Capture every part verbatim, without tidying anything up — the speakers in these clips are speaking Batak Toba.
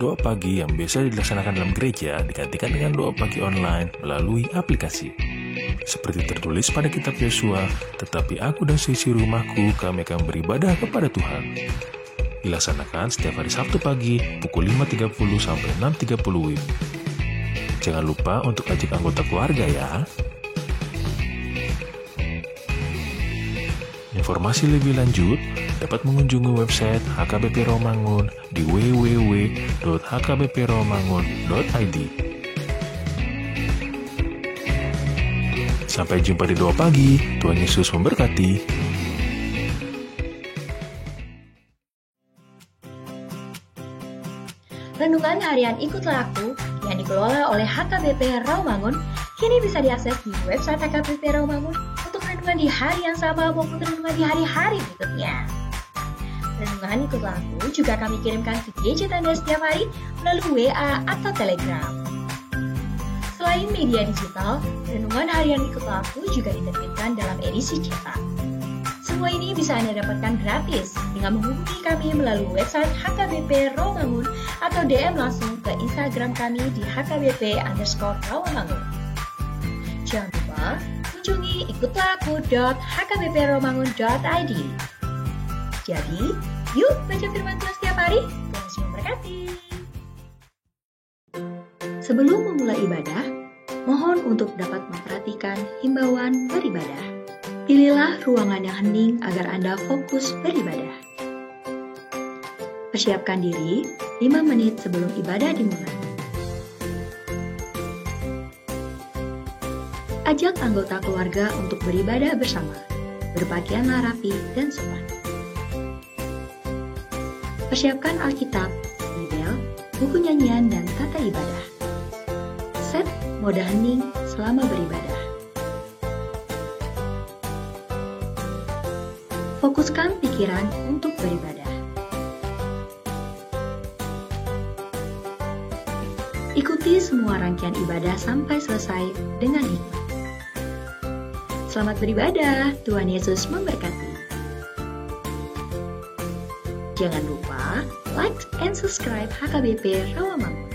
Doa pagi yang biasa dilaksanakan dalam gereja digantikan dengan doa pagi online melalui aplikasi. Seperti tertulis pada kitab Yosua, "Tetapi aku dan seisi rumahku, kami akan beribadah kepada Tuhan." Dilaksanakan setiap hari Sabtu pagi pukul lima tiga puluh sampai enam tiga puluh W I B. Jangan lupa untuk ajak anggota keluarga ya. Informasi lebih lanjut dapat mengunjungi website H K B P Rawamangun di w w w dot h k b p rawamangun dot i d. Sampai jumpa di Doa Pagi. Tuhan Yesus memberkati. Renungan Harian Ikutlah Aku yang dikelola oleh H K B P Rawamangun kini bisa diakses di website H K B P Rawamangun untuk renungan di hari yang sama maupun renungan di hari-hari berikutnya. Renungan Ikutlah Aku juga kami kirimkan ke gadget Anda setiap hari melalui W A atau Telegram. Selain media digital, Renungan Harian Ikutlah Aku juga diterbitkan dalam edisi cetak. Semua ini bisa Anda dapatkan gratis dengan menghubungi kami melalui website H K B P Rawamangun atau D M langsung ke Instagram kami di H K B P underscore Rawamangun. Jangan lupa kunjungi ikutlah aku dot h k b p rawamangun dot i d. Jadi, yuk baca firman Tuhan setiap hari. Tuhan Yesus memberkati. Sebelum memulai ibadah, mohon untuk dapat memperhatikan himbauan beribadah. Pilihlah ruangan yang hening agar Anda fokus beribadah. Persiapkan diri lima menit sebelum ibadah dimulai. Ajak anggota keluarga untuk beribadah bersama. Berpakaianlah rapi dan sopan. Persiapkan Alkitab, Bible, buku nyanyian, dan tata ibadah. Set mode hening selama beribadah. Fokuskan pikiran untuk beribadah. Ikuti semua rangkaian ibadah sampai selesai dengan hikmat. Selamat beribadah, Tuhan Yesus memberkati. Jangan lupa like and subscribe H K B P Rawamangun.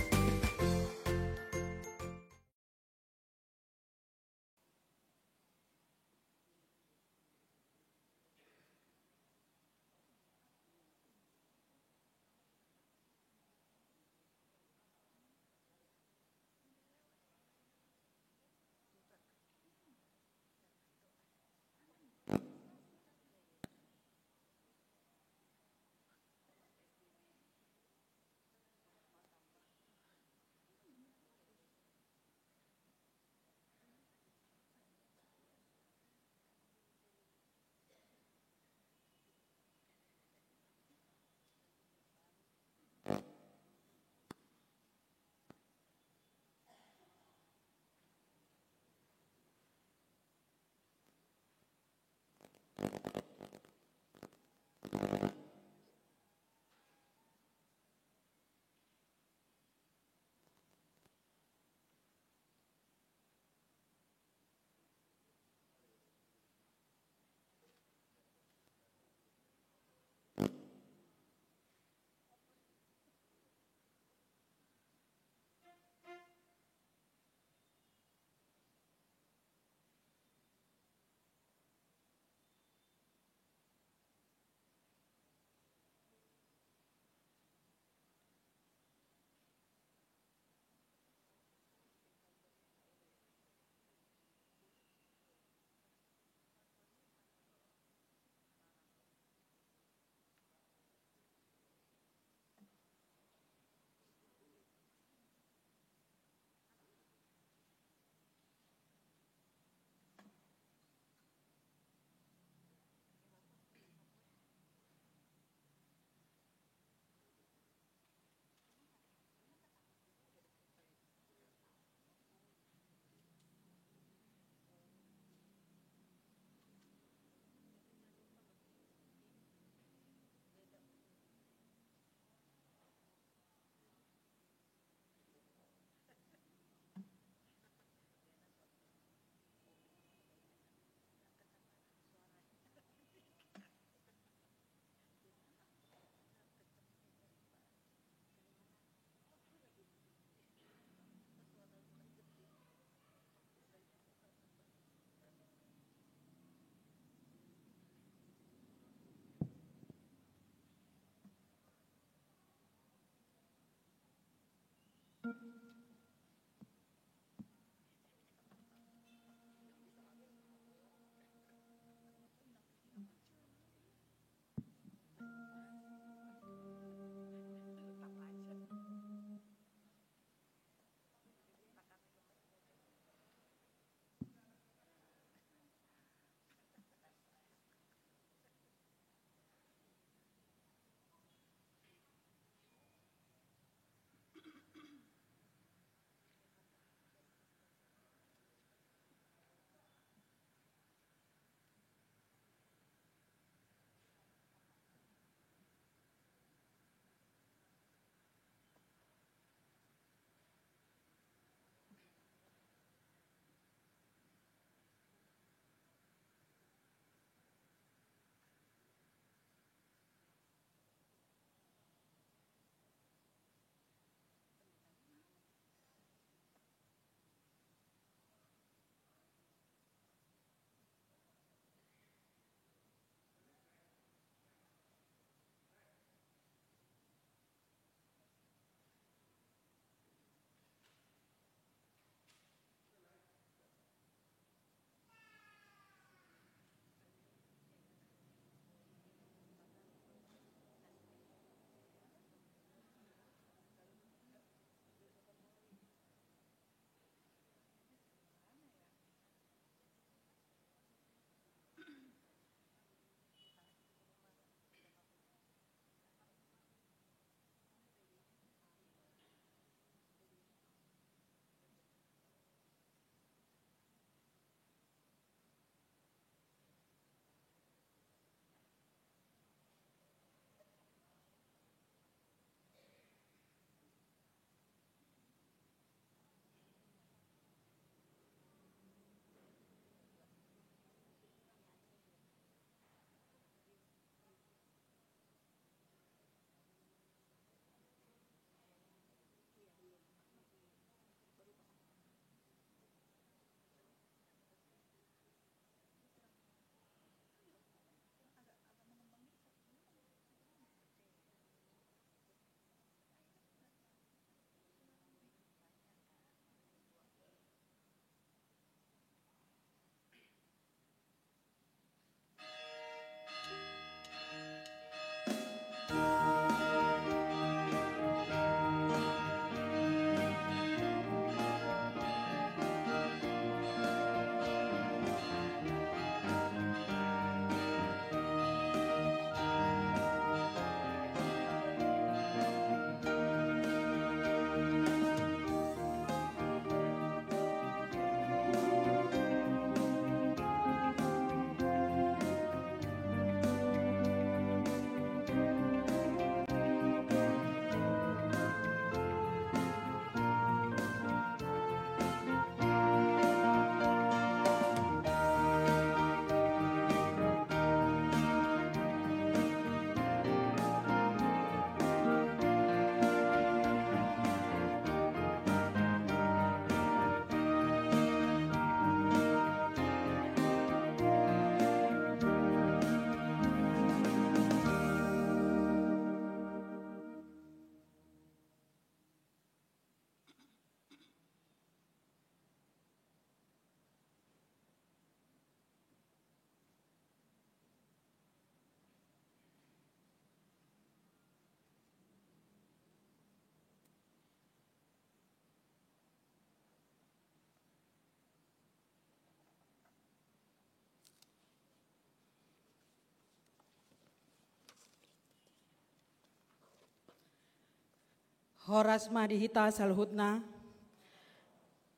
Horas ma di hita saluhutna.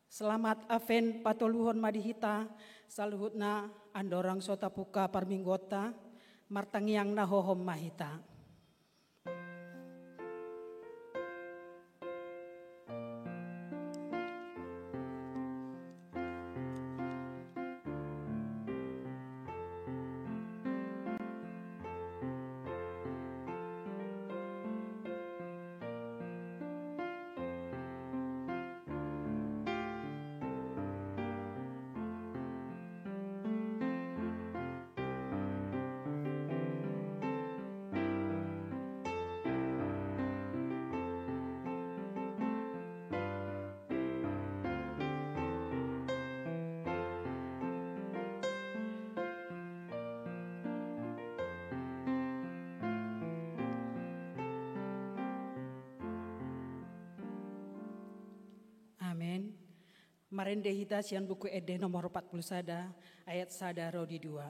Selamat Advent patoluhon ma di hita saluhutna, andorang so tapungka parmingguonta, martangiang na hohom ma hita. Marende hita sian Buku Ende nomor empat puluh sada, ayat sada ro di dua.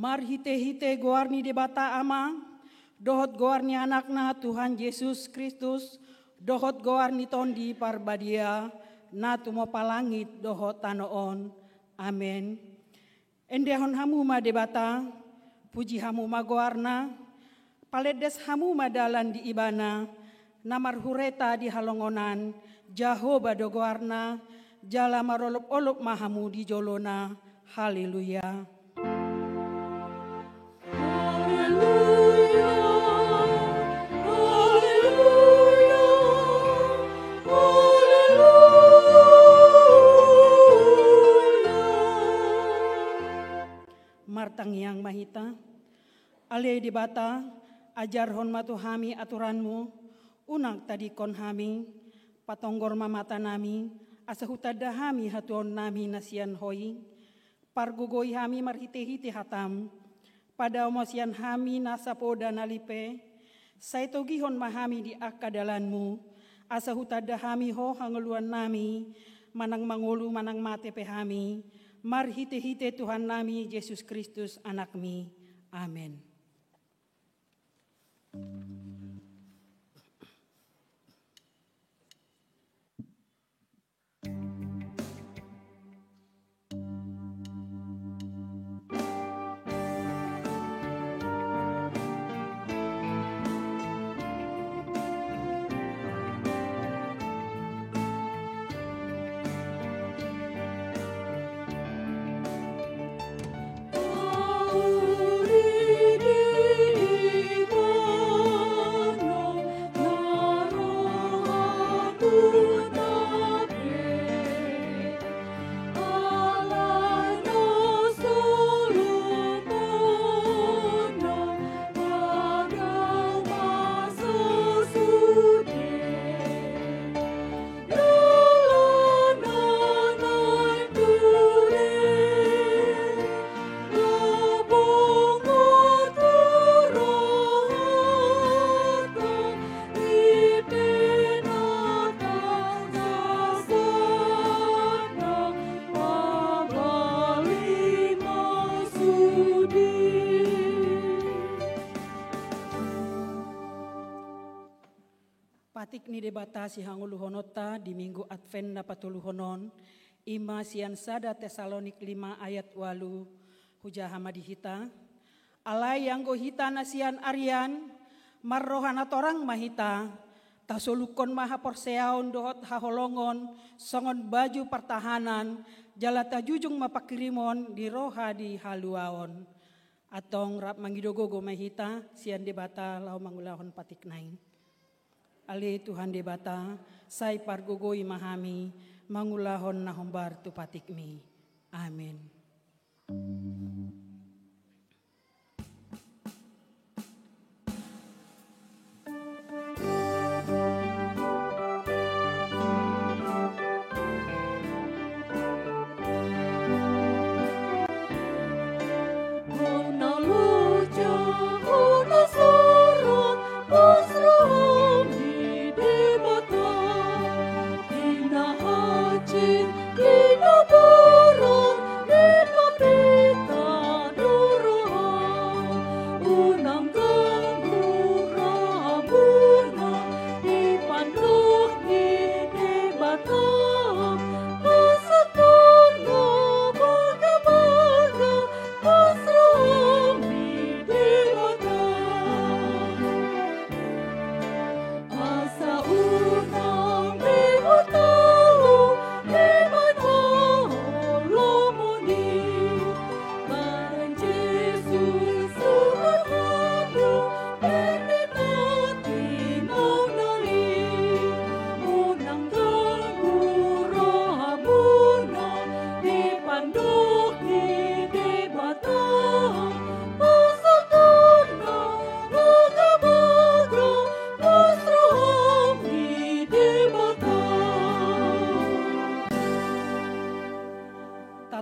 Marhitehite goar ni Debata Ama, dohot goar ni Anakna Tuhan Jesus Kristus, dohot goar ni Tondi Parbadia, na tumompa langit dohot tano on. Amen. Endehon hamu ma Debata, puji hamu ma goarna, palendes hamu ma dalan di Ibana, na marhureta di halongonan, Jahowa do goarna, jala marolopolop ma hamu di jolona. Haleluya. Haleluya, haleluya, haleluya. Martangiang ma hita. Ale Debata, ajarhon ma tu hami aturanmu, unang tadingkon hami, patonggor ma matanami, asa hutanda hami hatuaonnami na sian Ho i. Pargogoi hami marhitehite hatam. Padaomo sian hami nasa poda na limpe. Sai togihon ma hami di angka dalanmu, asa hutanda hami Ho hangoluannami, manang mangolu manang mate pe hami, marhitehite Tuhannami Jesus Kristus Anakmi. Amen. Patik ni Debata sihangoluhononta di Minggu Advent na patoluhon on, i ma sian sada Tesalonik lima ayat ualu, hujaha ma di hita. Alai anggo hita na sian arian, marroha na torang ma hita, tasolukkon ma haporseaon dohot haholongon songon baju partahanan, jala tajujung ma pangkirimon di roha di haluaon. Antong rap mangido gogo ma hita sian Debata laho mangulahon patikna i. Ale Tuhan Debata, sai pargogoi ma hami mangulahon na hombar tu patikmi. Amen.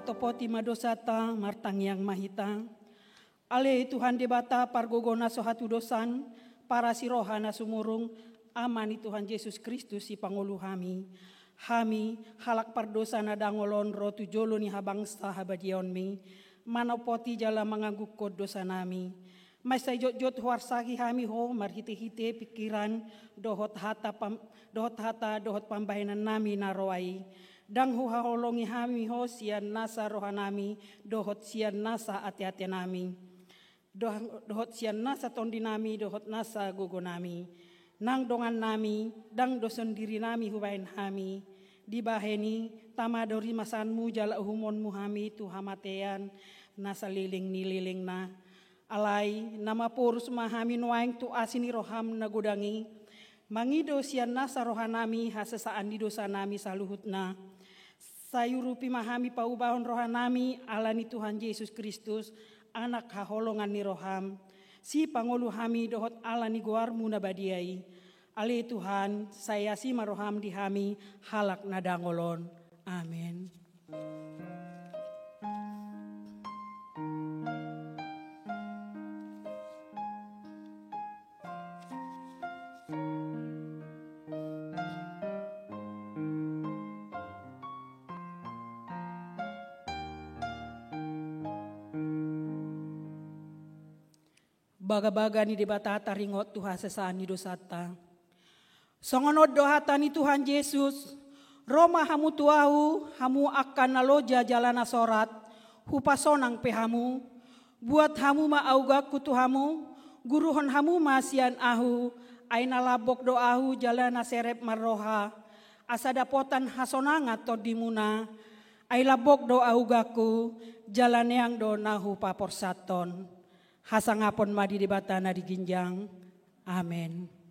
Topoti ma dosanta, martangiang ma hita. Ale Tuhan Debata, pargogo na so hatudosan, parasi roha na sumurung, Ama ni Tuhan Jesus Kristus, sipangolu hami. Hami, halak pardosa na dangol on, ro tu jolo ni habangsa habadiaonmi, manopoti jala manganggungkon dosanami. Mansai jotjot huarsaki hami Ho marhitehite pingkiran dohot hata pam-, dohot hata dohot pambahenannami na roa i. Ndang huhaholongi hami Ho sian nasa rohanami dohot sian nasa ateatenami, doh-, dohot sian nasa tondinami dohot nasa gogonami. Nang dongannami, ndang do sondirinami hubahen hami. Dibahen i, tama do rimasanmu jala uhumonmu hami tu hamatean na saleleng ni lelengna. Alai, na maporus ma hami nuaeng tu asi ni roham na godang i, mangido sian nasa rohanami hasesaan ni dosanami saluhutna. Sai urupi ma hami paubahon rohanami ala ni Tuhan Jesus Kristus, Anak haholongan ni roham. Sipangolu hami dohot ala ni goarmu na badia i. Ale Tuhan, sai asi ma roham di hami halak na dangol on. Amen. Bagabaga ni Debata taringot tu hasesaan ni dosanta. Songon on do hata ni Tuhan Jesus: Ro ma hamu tu Ahu, hamu angka na loja jala na sorat, hupasonang pe hamu. Buat hamu ma augangku tu hamu, guruhon hamu ma sian Ahu, ai na lambok do Ahu jala na serep marroha, asa dapotan hasonangan tondimuna. Ai lambok do augangku, jala neang do na hupaporsathon. Hasangapon ma di Debata na di ginjang. Amen.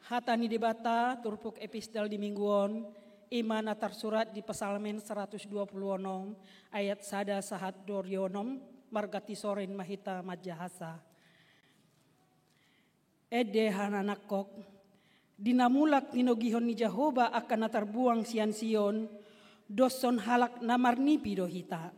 Hata ni Debata, turpuk epistel di minggu on, i ma na tarsurat di Psalmen saratus dua pulu onom, ayat sada sahat dua pulu onom, marganti sorin ma hita manjahasa. Ende hananangkok, di na mulak tinogihon ni Jahowa angka na tarbuang sian Sion, dos songon halak na marnipi do hita.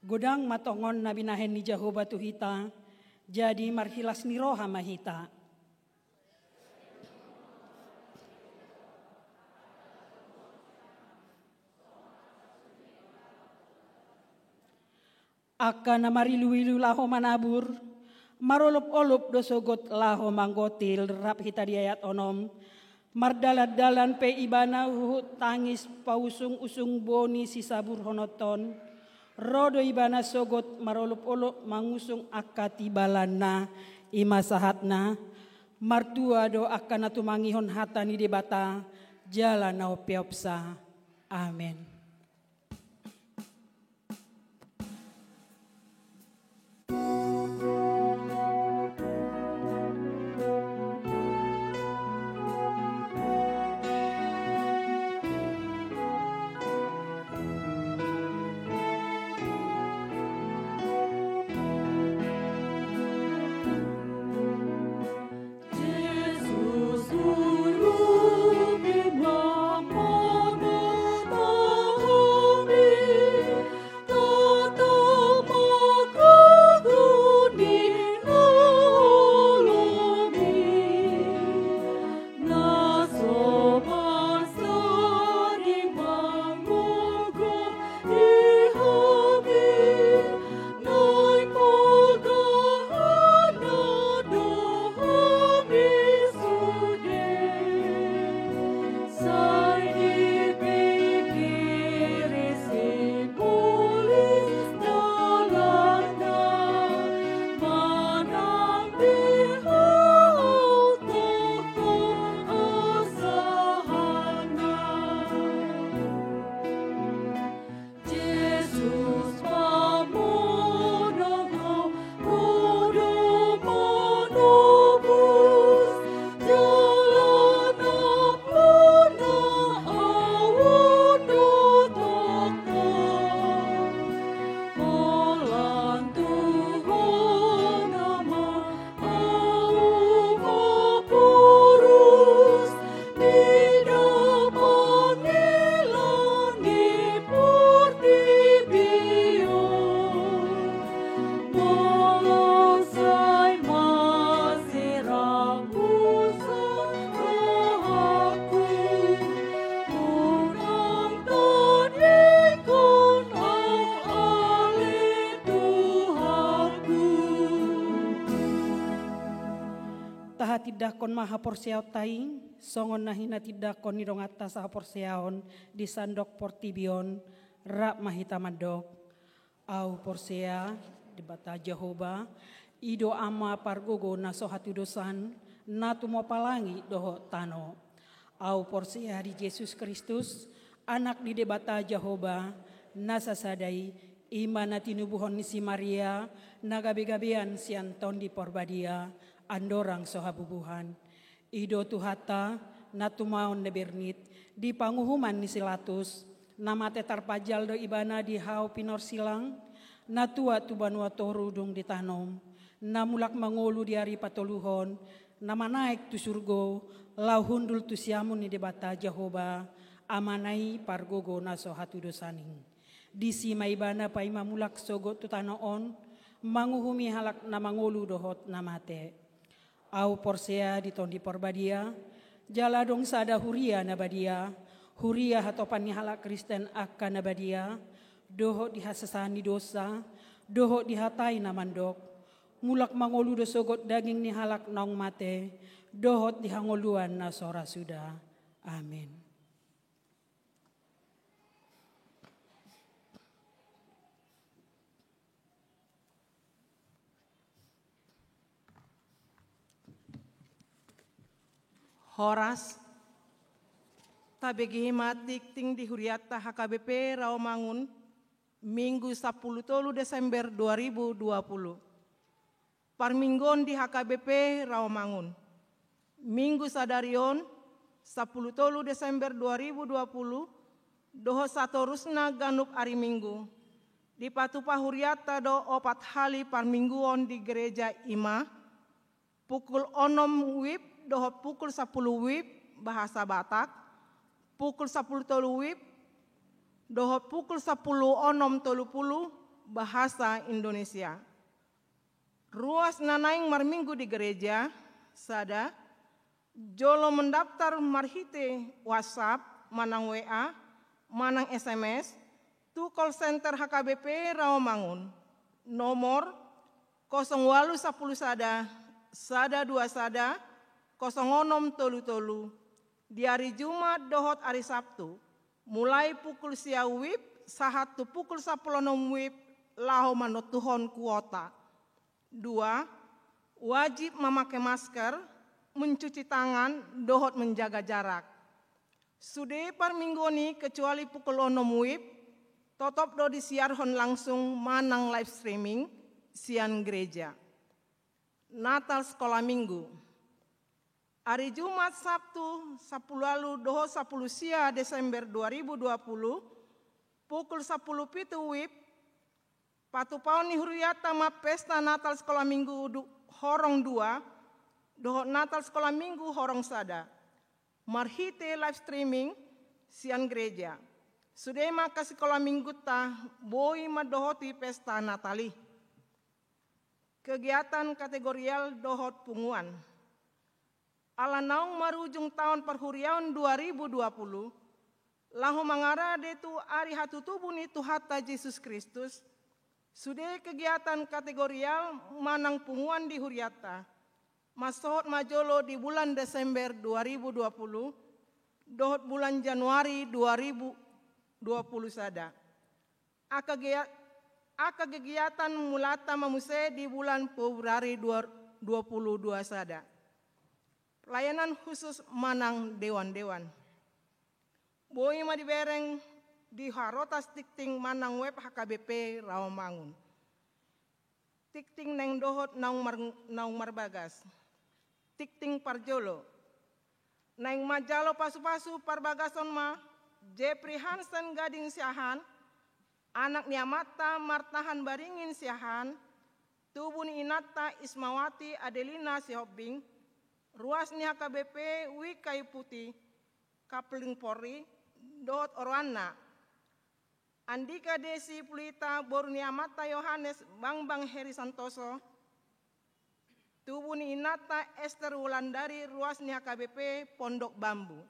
Godang ma tongon na binahen ni Jahowa tu hita, jadi marhilas ni roha ma hita. Angka na mariluilu laho manabur, marolopolop do sogot laho manggotil, rap hita di ayat onom. Mardalandalan pe ibana huhut tangis pausungusung boni sisaburhononton. Ro do ibana sogot marolopolop mangusung angka tibalanna, i ma sahatna. Martua do angka na tumangihon hata ni Debata, jala na umpeopsa. Amen. Tindangkon ma haporseaonta i, songon na hinatindangkon ni donganta sahaporseaon di sandok portibi on, rap ma hita mandok. Au porsea Debata Jahowa, i do Ama pargogo na so hatudosan, na tumompa langit dohot tano. Au porsea di Jesus Kristus, Anak ni Debata Jahowa, na sasada i, i ma na tinubuhon ni si Maria, na gabegabean sian Tondi Porbadia, andorang so habubuhan. I do Tuhanta, na tumaon na bernit, di panguhuman ni si Latus, na mate tarpajal do ibana di hau pinorsilang, na tuat tu banua toru dung ditanom, na mulak mangolu di ari patoluhon, na manaek tu surgo, laho hundul tu siamun ni Debata Jahowa, Amana i pargogo na so hatudosan i. Disi ma ibana paima mulak sogot tu tano on, manguhumi halak na mangolu dohot na mate. Au porsea di Tondi Porbadia, jala adong sada huria na badia, huria hatopan ni halak Kristen angka na badia, dohot di hasesaan ni dosa, dohot di hata i na mandok, mulak mangolu do sogot daging ni halak naung mate, dohot di hangoluan na so ra suda. Amen. Horas. Tabege ma tingting di hurianta H K B P Rawamangun, Minggu sampulu tolu Desember dua ribu dua puluh. Parmingguon di H K B P Rawamangun. Minggu sadari on, sampulu tolu Desember dua ribu dua puluh, dohot satorusna ganup ari Minggu, dipatupa hurianta do opat hali parmingguon di gereja, i ma: pukul onom WIB dohot pukul sampulu WIB bahasa Batak, pukul sampulu tolu WIB dohot pukul sampulu onom tolu pulu bahasa Indonesia. Ruas na naeng marminggu di gereja: sada, jolo mendaftar marhite WhatsApp manang W A manang S M S tu call center H K B P Rawamangun, nomor kosong ualu sampulu sada, sada dua sada, kosong onom tolu tolu, di ari Jumat dohot ari Sabtu, mulai pukul sia WIB sahat tu pukul sampulu onom WIB, laho manontuhon kuota. Dua, wajib mamake masker, mencuci tangan, dohot menjaga jarak. Sude parmingguon i, kecuali pukul onom WIB, totop do disiarhon langsung manang live streaming sian gereja. Natal Sekolah Minggu. Ari Jumat, Sabtu, sampulu ualu dohot sampulu sia Desember dua ribu dua puluh, pukul sampulu pitu WIB, patupaon ni hurianta ma pesta Natal Sekolah Minggu du-, horong dua, dohot Natal Sekolah Minggu horong sada, marhite live streaming sian gereja. Sude ma angka sikola minggunta boi mandohoti pesta Natal i. Kegiatan kategorial dohot punguan. Ala naung marujung taon parhuriaon dua ribu dua puluh, laho mangarade tu ari hatutubu ni Tuhanta Jesus Kristus, sude kegiatan kategorial manang punguan di hurianta mansohot ma jolo di bulan Desember dua ribu dua puluh dohot bulan Januari dua ribu dua puluh sada. Angka gea-, angka kegiatan mulanta ma muse di bulan Februari dua, dua puluh dua sada. Pelayanan khusus manang dewan-dewan boi ma dibereng di harotas tingting manang web H K B P Rawamangun. Tingting naeng dohot naung mar-, naung marbagas. Tingting parjolo. Naeng manjalo pasupasu parbagason ma Jeffrey Hansen Gading Siahaan, anak ni amanta Martahan Baringin Siahaan, tubu ni inanta Ismawati Adelina Sihombing, ruas ni H K B P Wi Kayu Putih, Kapling Polri, dohot oroanna. Andika Desi Pulita, boru ni amanta Yohanes Bangbang Heri Santoso, tubu ni inanta Ester Wulandari, ruas ni H K B P Pondok Bambu.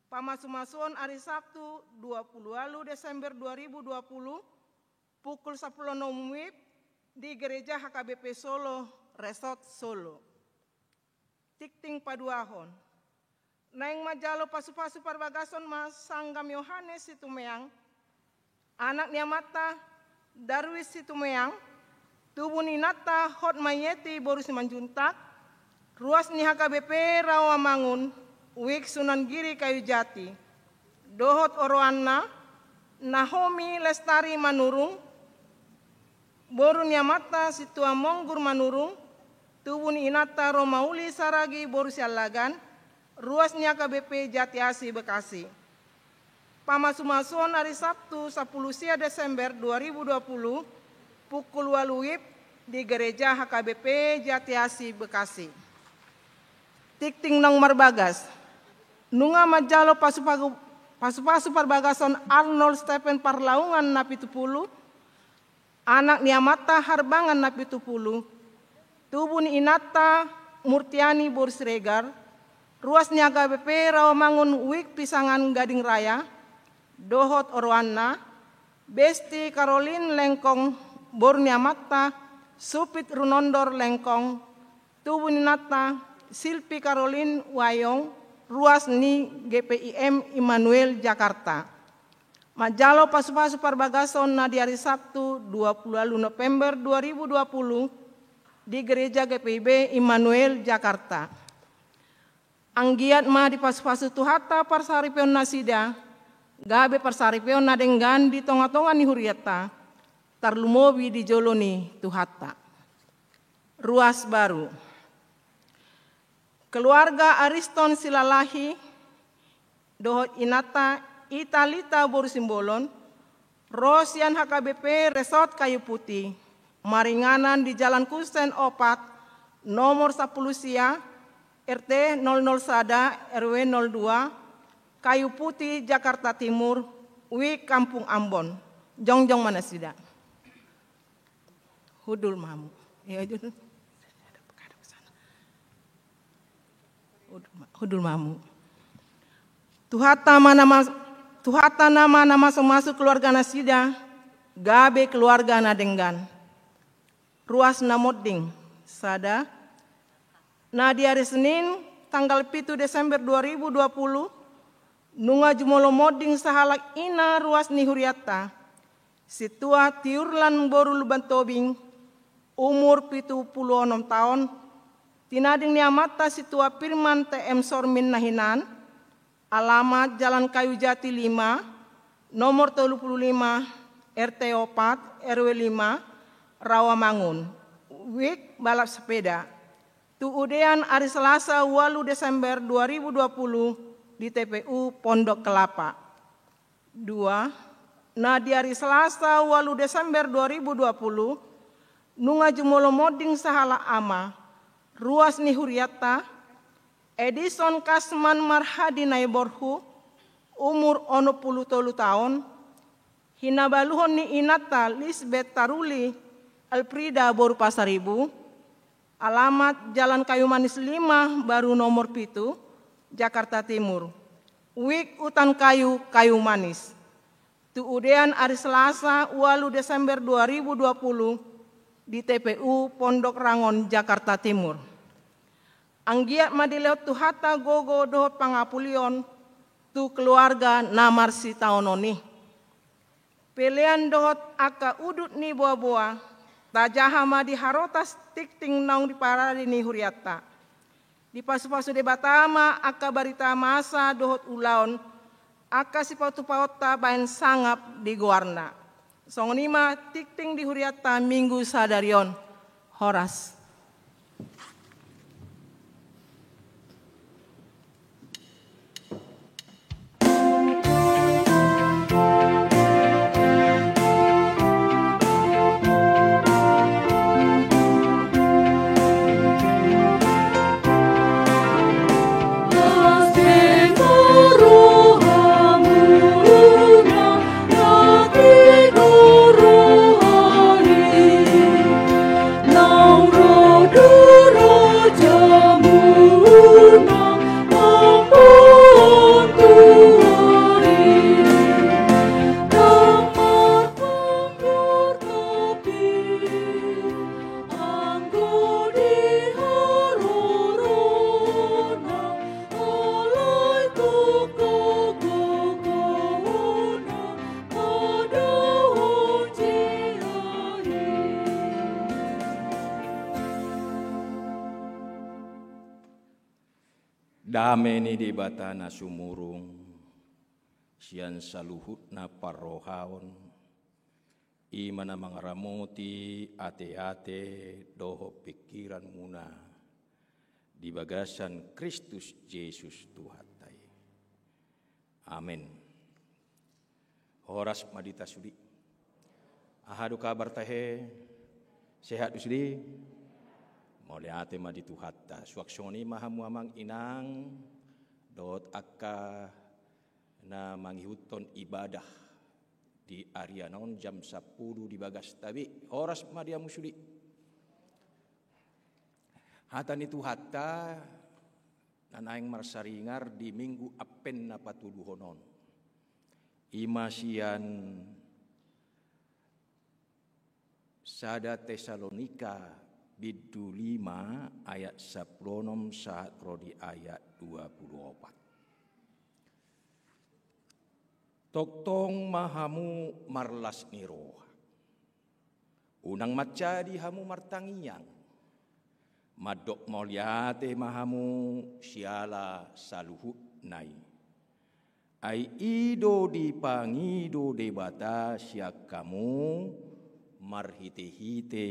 Pamasumasuon ari Sabtu, dua puluh ualu Desember dua ribu dua puluh, pukul sampulu onom wib di Gereja H K B P Solo, Resort Solo. Tingting paduahon. Naeng manjalo pasupasu parbagason ma Sanggam Yohanes Situmeang, anak ni amanta Darwis Situmeang, tubu ni inanta Hotmaieti boru Simanjuntak, ruas ni H K B P Rawamangun, Wik Sunan Giri Kayujati, dohot oroanna, Nahomi Lestari Manurung, boru ni amanta Situa Monggur Manurung, tubu ni inanta Romauli Saragi boru Siallagan, ruas ni H K B P Jatiasi Bekasi. Pamasumasuon ari Sabtu, sapuluh sia Desember dua ribu dua puluh, pukul ualu WIB di Gereja H K B P Jatiasi Bekasi. Tingting naung marbagas. Nunga manjalo pasupagu-, pasupasu parbagason Arnold Stephen Parlaungan na pitu pulu, anak ni amanta Harbangan na pitu pulu, tubu ni inanta Murtiani boru Siregar, ruas ni H K B P Rawamangun Wik Pisangan Gading Raya, dohot oroanna, Besti Karolin Lengkong, boru ni amanta Supit Runondor Lengkong, tubu ni inanta Silpi Karolin Wayong, ruas ni G P I M Immanuel Jakarta. Manjalo pasupasu parbagason na di ari Sabtu, dua puluh ualu November dua ribu dua puluh, di Gereja G P I B Immanuel Jakarta. Anggiat ma dipasupasu Tuhanta parsaripeon nasida, gabe parsaripeon na denggan di tongatonga ni hurianta, tarlumobi di jolo ni Tuhanta. Ruas baru. Keluarga Ariston Silalahi dohot inanta Italita boru Simbolon, ro sian H K B P Resort Kayu Putih, maringanan di Jalan Kusen opat, nomor sapuluh sia, R T nol nol sada, R W nol dua, Kayu Putih, Jakarta Timur, Wik Kampung Ambon. Jongjong ma nasida. Hundul ma hamu. Iya, hundul. Hundul ma-, hundul ma hamu. Tuhanta ma na mas-, Tuhanta nama na mamasu-masu keluarga nasida, gabe keluarga na denggan. Ruas na monding, sada. Na di ari Senin, tanggal pitu Desember dua ribu dua puluh, nunga jumolo monding sahalak ina ruas ni hurianta, Situa Tiurlan boru Lumbantobing, umur pitu pulu onom taon, tinading ni amanta Situa Firman T M Sormin na hinan, alamat Jalan Kayu Jati lima, nomor tolu pulu lima, R T opat, R W lima, Rawamangun. Wik balap sepeda. Tu udean ari Selasa, ualu Desember dua ribu dua puluh, di T P U Pondok Kelapa. Dua, na di ari Selasa, ualu Desember dua ribu dua puluh, nunga jumolo monding sahalak ama, ruas ni hurianta, Edison Kasman Marhadi Naiborhu, umur onom pulu tolu taon, hinabaluhon ni inanta Lisbeth Taruli Elfrida boru Pasaribu, alamat Jalan Kayu Manis lima, baru nomor pitu, Jakarta Timur. Wik Utan Kayu, Kayu Manis. Tu udean ari Selasa, ualu Desember dua ribu dua puluh, di T P U Pondok Rangon, Jakarta Timur. Anggiat ma dilehon Tuhanta gogo dohot pangapulion tu keluarga na marsitaonon i. Pelean dohot angka udut ni boaboa, tajaha ma di harotas tingting naung diparade ni hurianta. Dipasupasu Debata ma angka barita masa dohot ulaon, angka sipatupaonta baen sangap di goarna. Songon i ma tingting di hurianta Minggu sadari on. Horas. Dame ni Debata na sumurung sian saluhutna parrohaon, i ma na mangaramoti ateate dohot pingkiranmuna di bagasan Kristus Jesus Tuhanta i. Amen. Horas ma di hita sude. Aha do kabar tahe? Sehat do sude? Mauliate ma di Tuhanta. Suang songon i ma hamu amang inang dohot angka na mangihuthon ibadah di arian on jam sampulu di bagasta be. Horas ma di hamu sude. Hata ni Tuhanta na naeng marsaringar di Minggu Advent na patoluhon on, i ma sian sada Tesalonika bindu lima ayat sampulu onom sahat ro di ayat dua pulu opat. Tongtong ma hamu marlas ni roha. Unang manjadi hamu martangiang. Mandok mauliate ma hamu siala saluhutna i. Ai i do dipangido Debata sian hamu marhitehite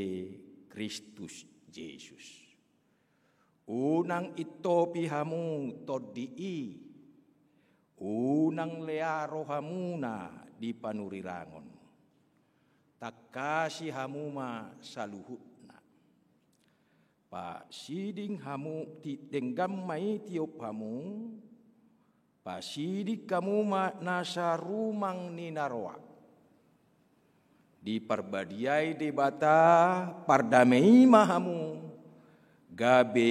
Kristus Jesus. Unang intopi hamu tondi i, unang lea rohamuna di panurirangon. Tangkasi hamu ma saluhutna. Pasiding hamu ti-, denggan ma i tiop hamu, pasiding hamu ma nasa rumang ni na roa. Diparbadiai Debata pardame i ma hamu gabe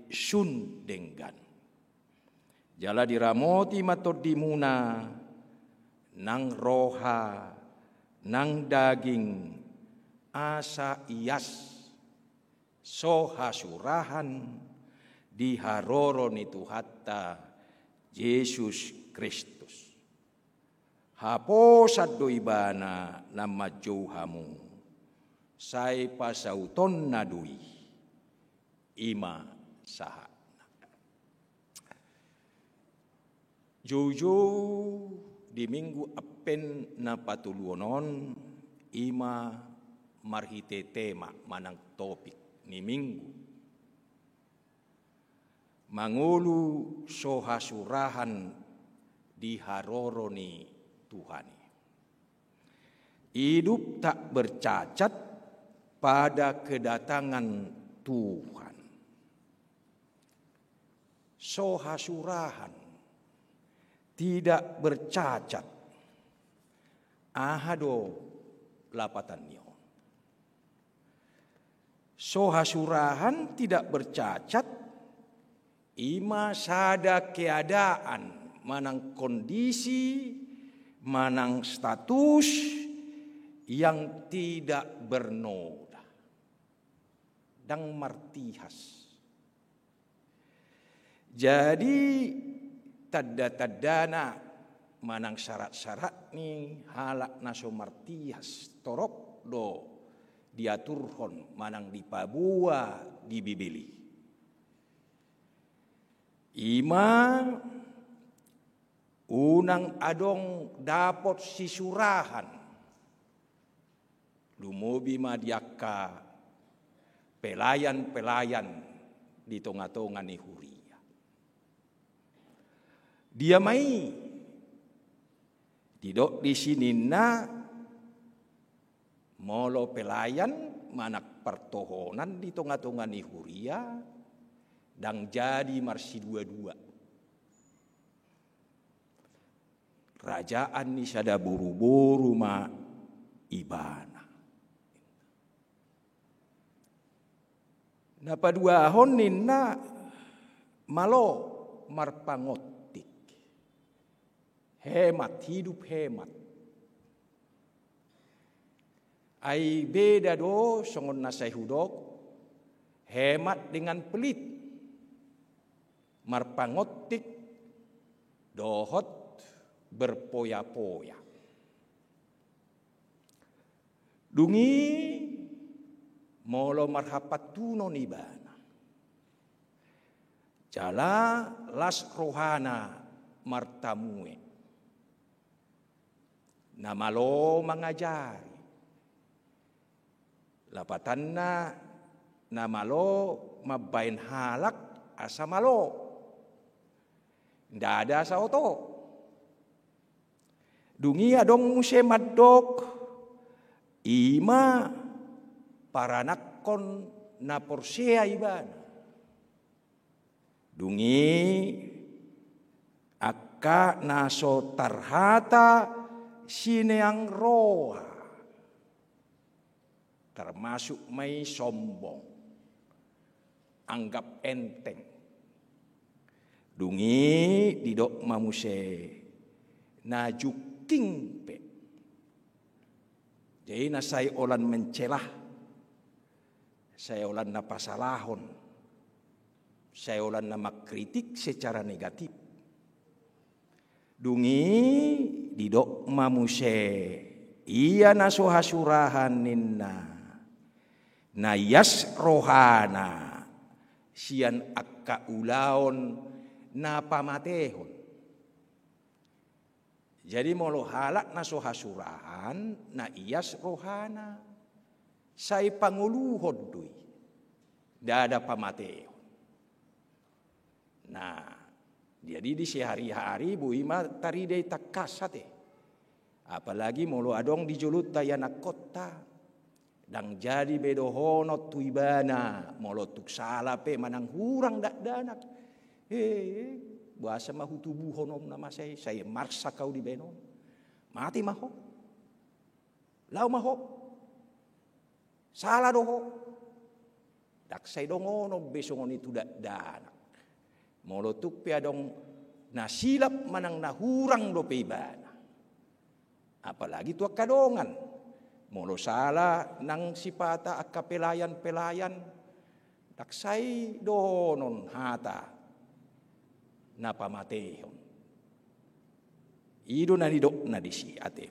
sun denggan. Jala diramoti ma tondimuna, nang roha, nang daging, asa ias, so hasurahan di haroro ni Tuhanta Jesus Kristus. Haposan do Ibana na manjou hamu, sai pasautonna do i, i ma sahatna. Joujou di Minggu Advent na patoluhon on, i ma marhite tema manang topik ni Minggu. Mangolu so hasurahan di haroro ni Tuhan i. Hidup tak bercacat pada kedatangan Tuhan. So hasurahan, tidak bercacat. Aha do lapatan ni on? So hasurahan tidak bercacat, i ma sada keadaan manang kondisi manang status yang tidak bernoda. Ndang martihas. Jadi, tanda-tandana manang syarat-syarat ni halak na so martihas, torop do diaturhon manang dipaboa di Bibel i. I ma unang adong dapot sisurahan. Lumobi ma di angka pelayan-pelayan di tonga-tonga ni huria. Dia ma i? Didok disi ninna, molo pelayan manang partohonan di tonga-tonga ni huria, ndang jadi marsidua-dua. Rajaan ni sada boru-boru ma ibana. Na paduahon ninna, malo marpangontik. Hemat, hidup hemat. Ai beda do songon na sai hudok, hemat dengan pelit. Marpangontik dohot berpoya-poya. Dung i molo marhapantunon ibana, Jala las rohana martamue. Na malo mangajari. Lapatanna na malo mambaen halak asa malo. Ndada asa oto. Dung i adong muse mandok, i ma paranakkon na porsea ibana. Dung i angka na so tarhata sineang roha. Termasuk ma i sombong. Anggap enteng. Dung i didok ma muse na jungking pe. Jadi na sai holan mencela, sai holan na pasalahon, sai holan na mangkritik secara negatif. Dung i didok ma muse ia na so hasurahan ninna, na ias rohana sian angka ulaon na pamatehon. Jadi molo halak na so hasurahan, na ias rohana, sai pangoluhon do i, ndada pamatehon. Nah, jadi di sehari-hari boi ma tarida i tangkas ate. Apalagi molo adong di jolonta ianakhonta. Ndang jadi be dohonon tu ibana, molo tung sala pe manang hurang dakdanak. He, boasa ma hutubuhon on na masa i, sai marsak au dibaen on. Mate ma ho. Laho ma ho. Sala do ho. Ndang sai dongonon be songon i tu dakdanak. Molo tung pe adong na silap manang na hurang dope ibana. Apalagi tu angka dongan. Molo sala nang sipata angka pelayan-pelayan, ndang sai dohonon hata na pamatehon. I do na nidokna disi ate.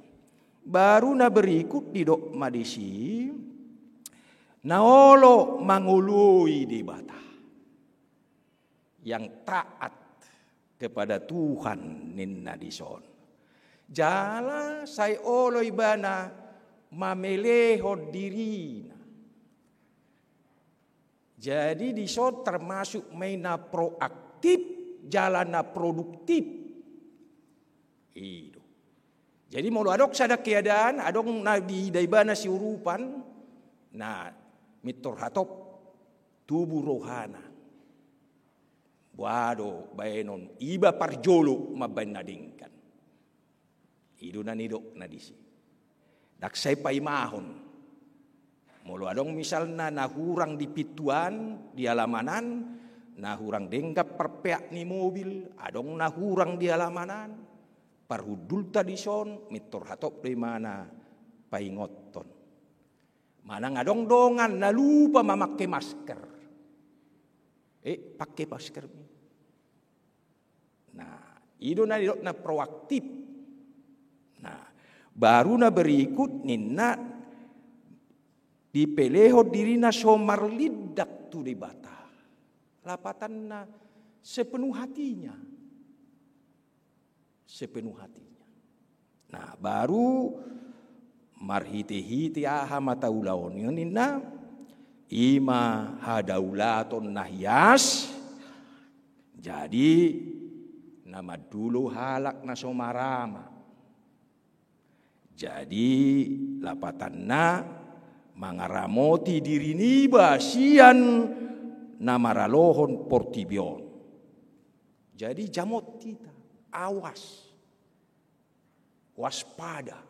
Baru na berikut didok ma disi, na olo mangoloi Debata. Yang taat kepada Tuhan ninna dison. Jala sai olo ibana mamelehon dirina. Jadi dison termasuk ma i na proaktif, jala na produktif. I do. Jadi molo adong sada keadaan, adong na diida ibana siurupan, na mintor hatop tubu rohana. Boha do baenon, iba parjolo mambaen na denggan. I do na nidokna disi. Ndang sai paimahon. Molo adong misalna na hurang di pintuan, di alamanan, na hurang denggan parpeak ni mobil, adong na hurang di alamanan, parhundulta dison, mintor hatop do imana paingothon. Manang adong dongan na lupa mamake masker. Eh, pake masker. Nah, i do na nidok na proaktif. Nah, baru na berikut ninna dipelehon dirina so marlindak tu Debata. Lapatanna sepenuh hatinya. Sepenuh hatinya. Nah, baru marhite-hite aha ma taulahon i ninna, i ma hadaulaton na hias, jadi na mandulo halak na so marama. Jadi lapatanna mangaramoti diri niba sian na maralohon portibi on. Jadi jamot hita, awas, waspada.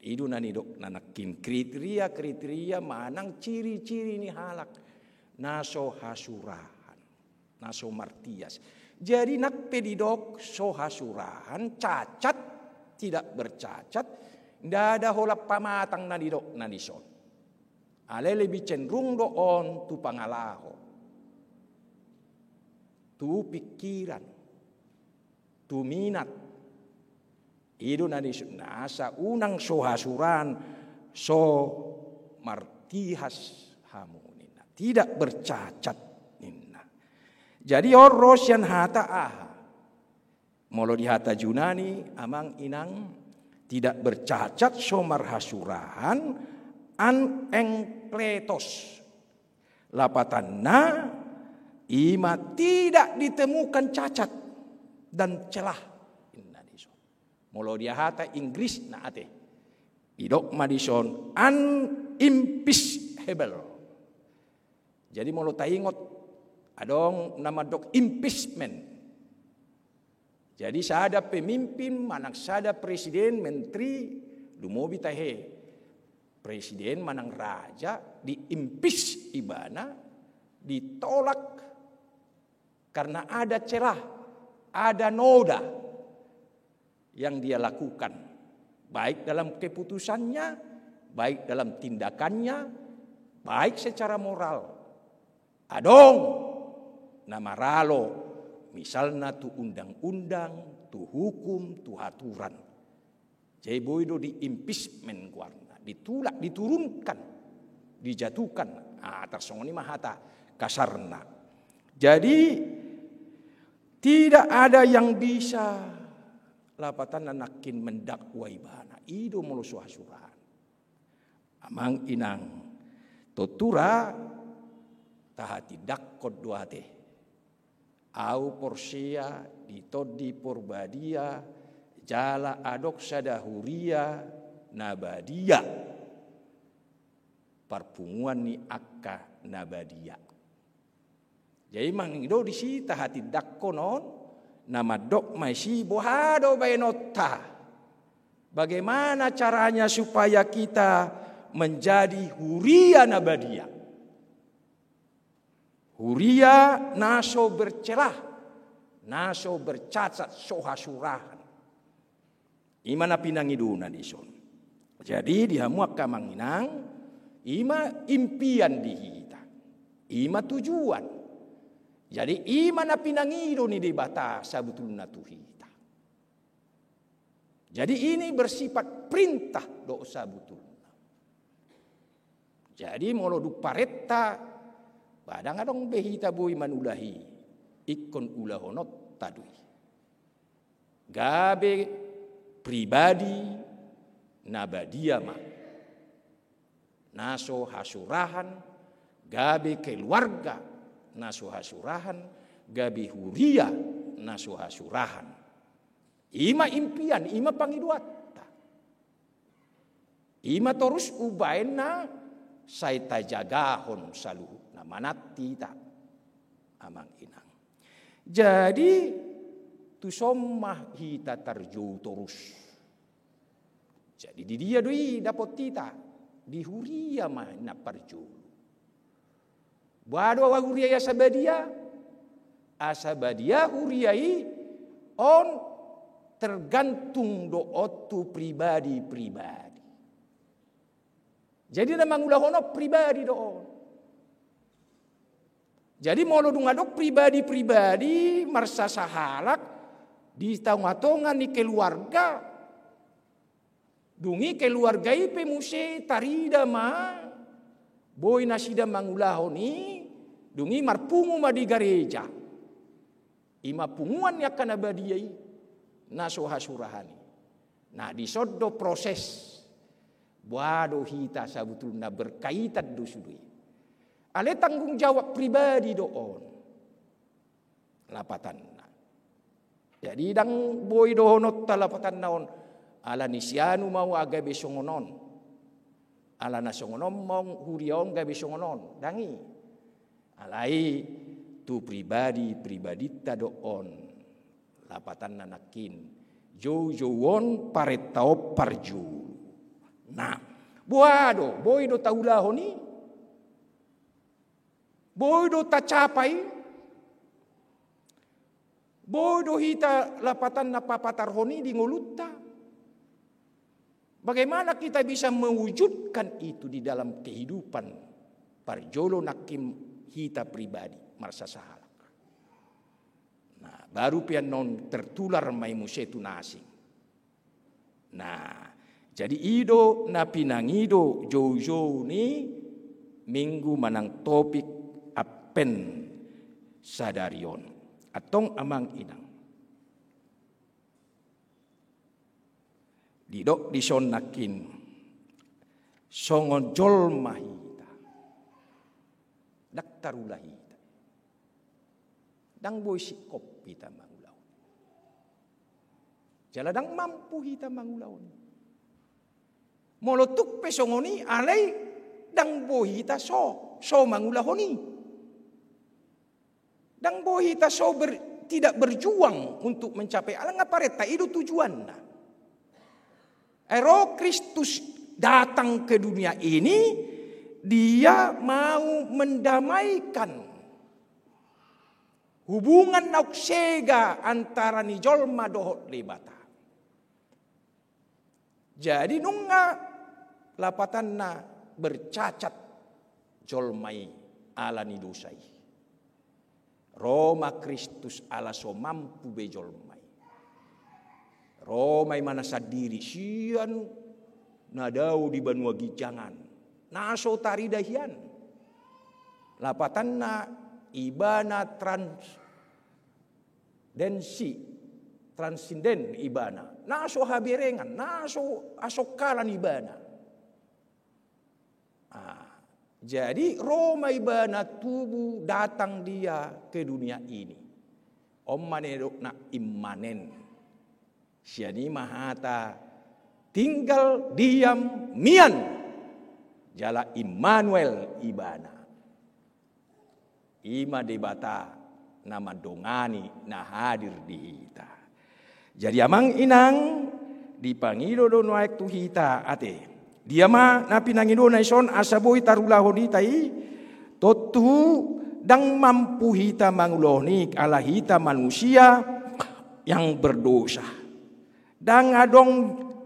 I do na nidok na nangkin kriteria-kriteria manang ciri-ciri ni halak na so hasurahan, na so martias. Jadi nang pe didok so hasurahan, cacat, tidak bercacat, ndada holan pamatang na nidokna dison. Alai lebih cenderung do on tu pangalaho, tu pikiran, tu minat. I do na nidok, nasa unang so hasurahan, so martias hamu ninna. Tidak bercacat ninna. Jadi on ro sian hata aha? Molo di hata Junani, amang inang, tidak bercacat so marhasurahan, anekletos. Lapatanna, ima tidak ditemukan cacat dan celah. Inna dison. Molo di hata Inggris na ate. Didok ma dison unimpeachable. Jadi molo taingot, adong na mandok impeachment. Jadi sada pemimpin manang sada presiden, menteri, lumobi tahe presiden manang raja, diimpeach ibana, ditolak karena ada celah, ada noda yang dia lakukan, baik dalam keputusannya, baik dalam tindakannya, baik secara moral. Adong na maralo, misalna tu undang-undang, tu hukum, tu aturan. Jadi boi do diimpeachment goarna, ditulak, diturunkan, dijatuhkan. Ah, tarsongon i ma hata kasarna. Jadi tidak ada yang bisa lapatanna nangkin mendakwa ibana. I do molo so hasurahan. Amang inang, tontu ra tahatindangkon do ate. Ahu porsea di Tondi Porbadia, jala adong sada huria na badia. Parpunguan ni angka na badia. Jadi mangido disi tahatindangkon on, na mandok ma disi boha do baenonta. Bagaimana caranya supaya kita menjadi huria na badia? Huria na so bercelah, na so bercacat, so hasurahan. Ima na pinangidona dison. Jadi di hamu angka amang inang, ima impian di hita. Ima tujuan. Jadi ima na pinangido ni Debata sabutulna tu hita. Jadi ini bersifat perintah do sabutulna. Jadi molo dung parenta, ba ndang adong be hita boi manulahi, ingkon ulahononta do i. Gabe pribadi na badia ma, na so hasurahan, gabe keluarga na so hasurahan, gabe huria na so hasurahan. Ima impian, ima pangidoanta. Ima torus umbahen na sai tajagahon saluhutna, manat hita, amang inang. Jadi tuson ma hita tarjou torus. Jadi di dia do i dapot hita? Di huria ma na parjolo. Boha do huria i asa badia? Asa badia huria i on tergantung do on tu pribadi-pribadi. Jadi na mangulahon on pribadi do on. Jadi molo dung adong pribadi-pribadi marsasahalak di tonga-tonga ni keluarga, dung i keluarga i pe muse tarida ma, boi nasida mangulahon i, dung i marpungu ma di gareja. Ima punguan ni angka na badia i, na so hasurahan i. Nah, dison do proses. Boha do hita sabutulna, berkaitan do sude i. Alai tanggung jawab pribadi do on. Lapatanna. Jadi ndang boi dohononta lapatanna on, ala ni si anu ma ahu gabe songon on. Ala na songon on ma huria on gabe songon on. Ndang i. Alai tu pribadi-pribadinta do on. Lapatanna nangkin. Joujou on parenta on parjolo. Nah, boha do, boi do taulahon i? Boi do tacapai? Boi do hita lapatanna papatarhon i di ngolunta? Bagaimana kita bisa mewujudkan itu di dalam kehidupan parjolo nangkin hita pribadi marsasahalak? Nah, baru pe annon tertular ma i muse tu na asing. Nah, jadi i do na pinangido joujou ni minggu manang topik Advent. sadari on. Antong amang inang, didok dison nangkin, songon jolma hita, ndang tarula hita, ndang boi singkop hita mangulahon, jala ndang mampu hita mangulahon. Molo tung pe songon i, alai ndang boi hita so, so mangulahon i. Ndang boi hita so ber-, tidak berjuang untuk mencapai, ala nga parenta i do tujuanna. Ero Kristus datang ke dunia ini, dia mau mendamaikan hubungan naung sega antara ni jolma dohot Debata. Jadi nunga lapatanna bercacat jolma i ala ni dosa i. Ro ma Kristus ala so mampu be jolma i. Ro ma ibana sandiri sian na dao di banua ginjang an, na so tarida hian. Lapatanna ibana trans- densi, transinden ibana, na so haberengan, na so hasongkalan ibana. Ah, jadi ro ma ibana tubuh, datang dia ke dunia ini. On ma na nidokna immanen. Sian i ma hata tinggal diam mian, jala Immanuel ibana. I ma Debata na mandongani, na hadir di hita. Jadi amang inang, dipangido do nuaeng tu hita ate. Dia ma na pinangidona dison asa boi tarulahon hita i? Tontu ndang mampu hita mangulahon i ala hita manusia yang berdosa. Ndang adong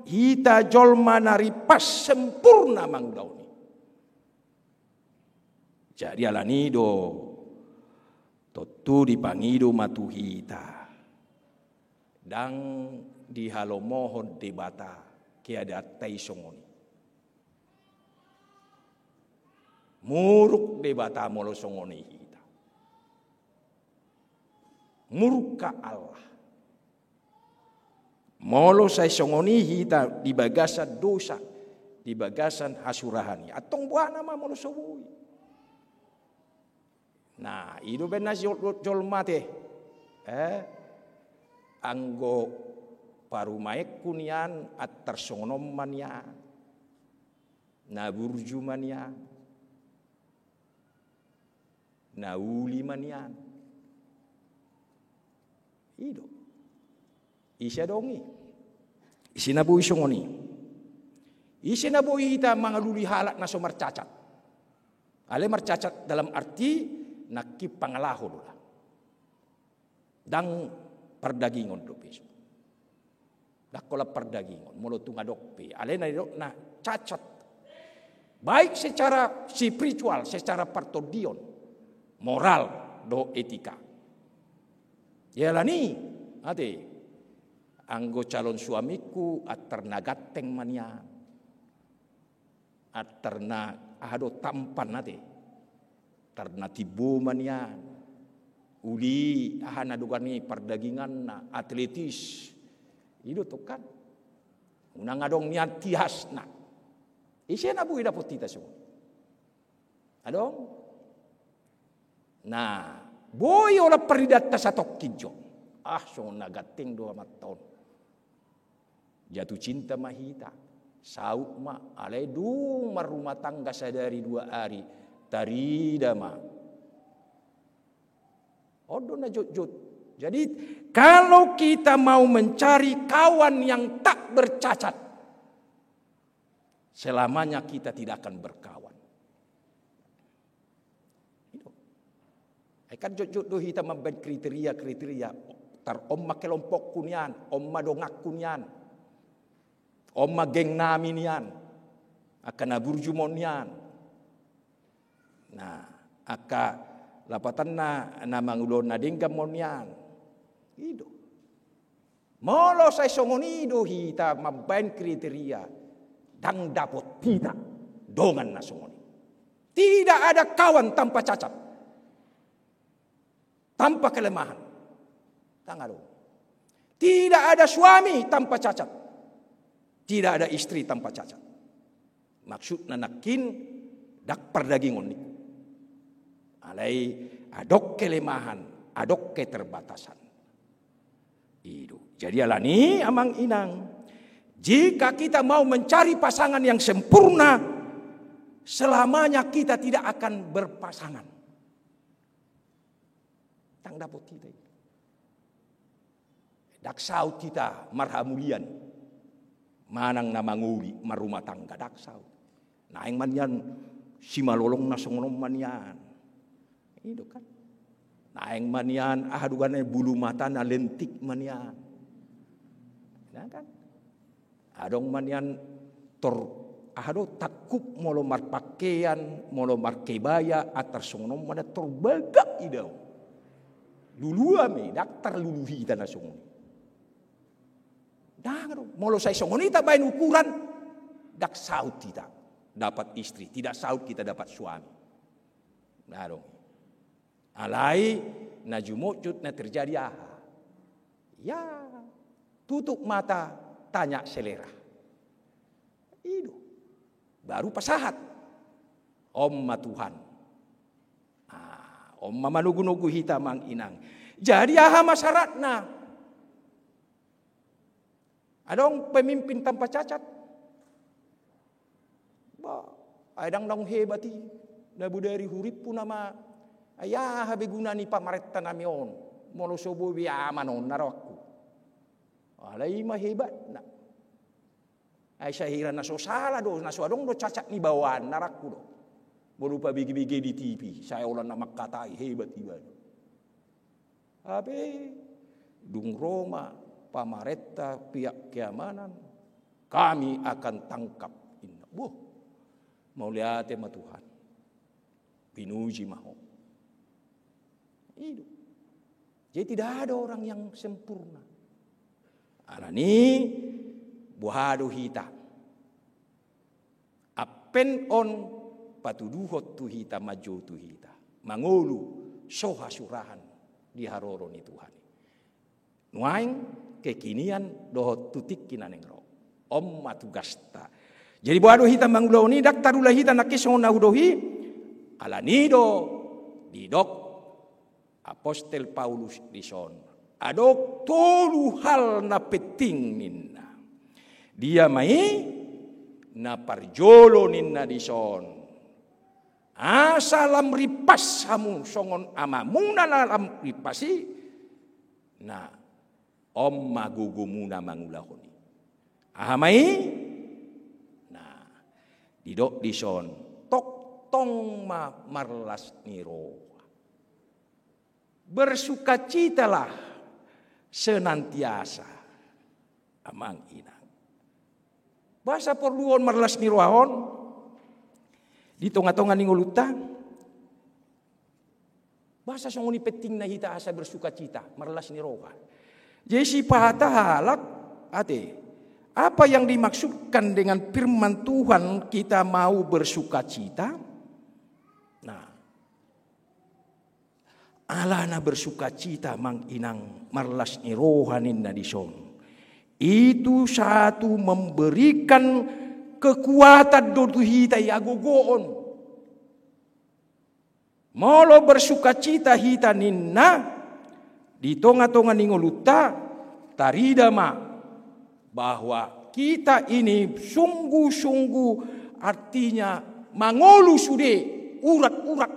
hita jolma na ripas sempurna mangulahon i. Jadi alani do tontu dipangido ma tu hita, ndang dihalomohon Debata keadaanta i songon i. Muruk Debata molo songon i hita. Murka Allah. Molo sai songon i hita di bagasan dosa, di bagasan hasurahan i, antong boha nama molo so boi? Nah, i do baen na jol-, jolma ate. Eh, anggo parumaenku nian antar songon on ma nian. Na burju ma nian. Na uli ma nian. I do. Ise adong i? Ise na boi songon i? Ise na boi hita mangalului halak na so marcacat? Alai marcacat dalam arti nangkin pangalaho do lah. Ndang pardagingon dope so. Ndang holan pardagingon, molo tung adong pe. Alai na nidokna cacat. Baik secara spiritual, secara partondion, moral, dohot etika. Ia alani, ate, anggo calon suamiku antar na ganteng ma nian. Antar na aha do tampan ate. Antar na timbo ma nian. Uli aha na dongani pardaginganna, atletis. I do tong kan. Unang adong nian tiasna. Ise na boi dapot hita songon i? Adong? Nah, boi holan paridahonta satongkin jo. Ah, songon na ganteng do amanta on. Jatuh cinta ma hita. Saut ma, alai dung marrumah tangga sadari dua ari, tarida ma. On do na jotjot. Jadi, kalau kita mau mencari kawan yang tak bercacat, selamanya kita tidak akan berkawan. I do. Ai kan jotjot do hita mambaen kriteria-kriteria. Tar on ma kelompokku nian, on ma donganku nian, on ma geng nami nian, angka na burju ma on nian. Nah, angka lapatanna na mangulahon na denggan ma on nian. I do. Molo sai songon i do hita mambaen kriteria, ndang dapot hita dongan na songon i. Tidak ada kawan tanpa cacat. tanpa kelemahan. Ndang adong. Tidak ada suami tanpa cacat. Tidak ada istri tanpa cacat. Maksudna nangkin ndang pardagingon ningku. Alai adong kelemahan, adong keterbatasan. I do. Jadi alani amang inang, jika kita mau mencari pasangan yang sempurna, selamanya kita tidak akan berpasangan. Ndang dapot hita i. Ndang saut hita marhamulian manang na mangoli marrumah tangga, ndang saut. Naeng ma nian simalolong na songon on ma nian. I do kan. Naeng ma nian, aha do gabe, bulu mata na lentik ma nian. Nah kan. Adong ma nian tor, aha do, tangkup molo marpangkean, molo markebaya, antar songon on ma nian tor bagak idaon. Luluan ma i, ndang tarlulu hita na songon i. Ndang adong. Molo sai songon i tabaen ukuran, ndang saut hita dapat istri, tidak saut kita dapat suami. Ndang adong. Alai na jumotjot na terjadi aha? Ya, tutup mata, tanya selera. I do. Baru pasahat. On ma Tuhan. Ah, on ma manogunogu hita amang inang. Jadi aha ma saratna? Adong pemimpin tanpa cacat? Bah, ai ndang naung hebat i. Na bodari hurimpu nama, ai aha be guna ni pamarenta nami on molo so boi be aman on na rohangku. Alai i ma hebatna. Ai sahira na so sala do, na so adong do cacat ni bawaanna, rohangku do. Molo pabegebege di T V, sai holan na mangkatai hebat ibana. Hape dung ro ma pamarenta pihak keamanan, kami akan tangkap, inna. Boh, mauliate ma Tuhan. Pinuji ma Ho. I do. Jadi tidak ada orang yang sempurna. Alani boha do hita? Ampen on patuduhon tu hita, manjou tu hita, mangolu so hasurahan di haroro ni Tuhan i. Nuaeng, kekinian dohot tu tingki na naeng ro. On ma tugasta. Jadi boha do hita mangulahon i? Ndang tarula hita nangkin songon na hudok i. Alani do didok Apostel Paulus dison, adong tolu hal na penting ninna. Dia ma i? Na parjolo ninna dison, asa lam rimpas hamu songon amamuna na lam rimpas i. Na on ma gogomuna mangulahon i. Aha ma i? Na didok dison, tongtong ma marlas ni roha. Bersukacitalah senantiasa, amang inang. Boasa porlu on marlas ni roha on di tongatonga ni ngolunta? Boasa songon i pentingna hita asa bersukacita, marlas ni roha? Jadi sipata halak, ate, apa yang dimaksudkan dengan firman Tuhan kita mau bersukacita? Nah, alana bersukacita, amang inang, marlas ni roha ninna dison, itu satu memberikan kekuatan do tu hita, i agogoon. Molo bersukacita hita ninna di tongatonga ni ngolunta, tarida ma bahwa kita ini sungguh-sungguh, artinya mangolu sude, urat-urat,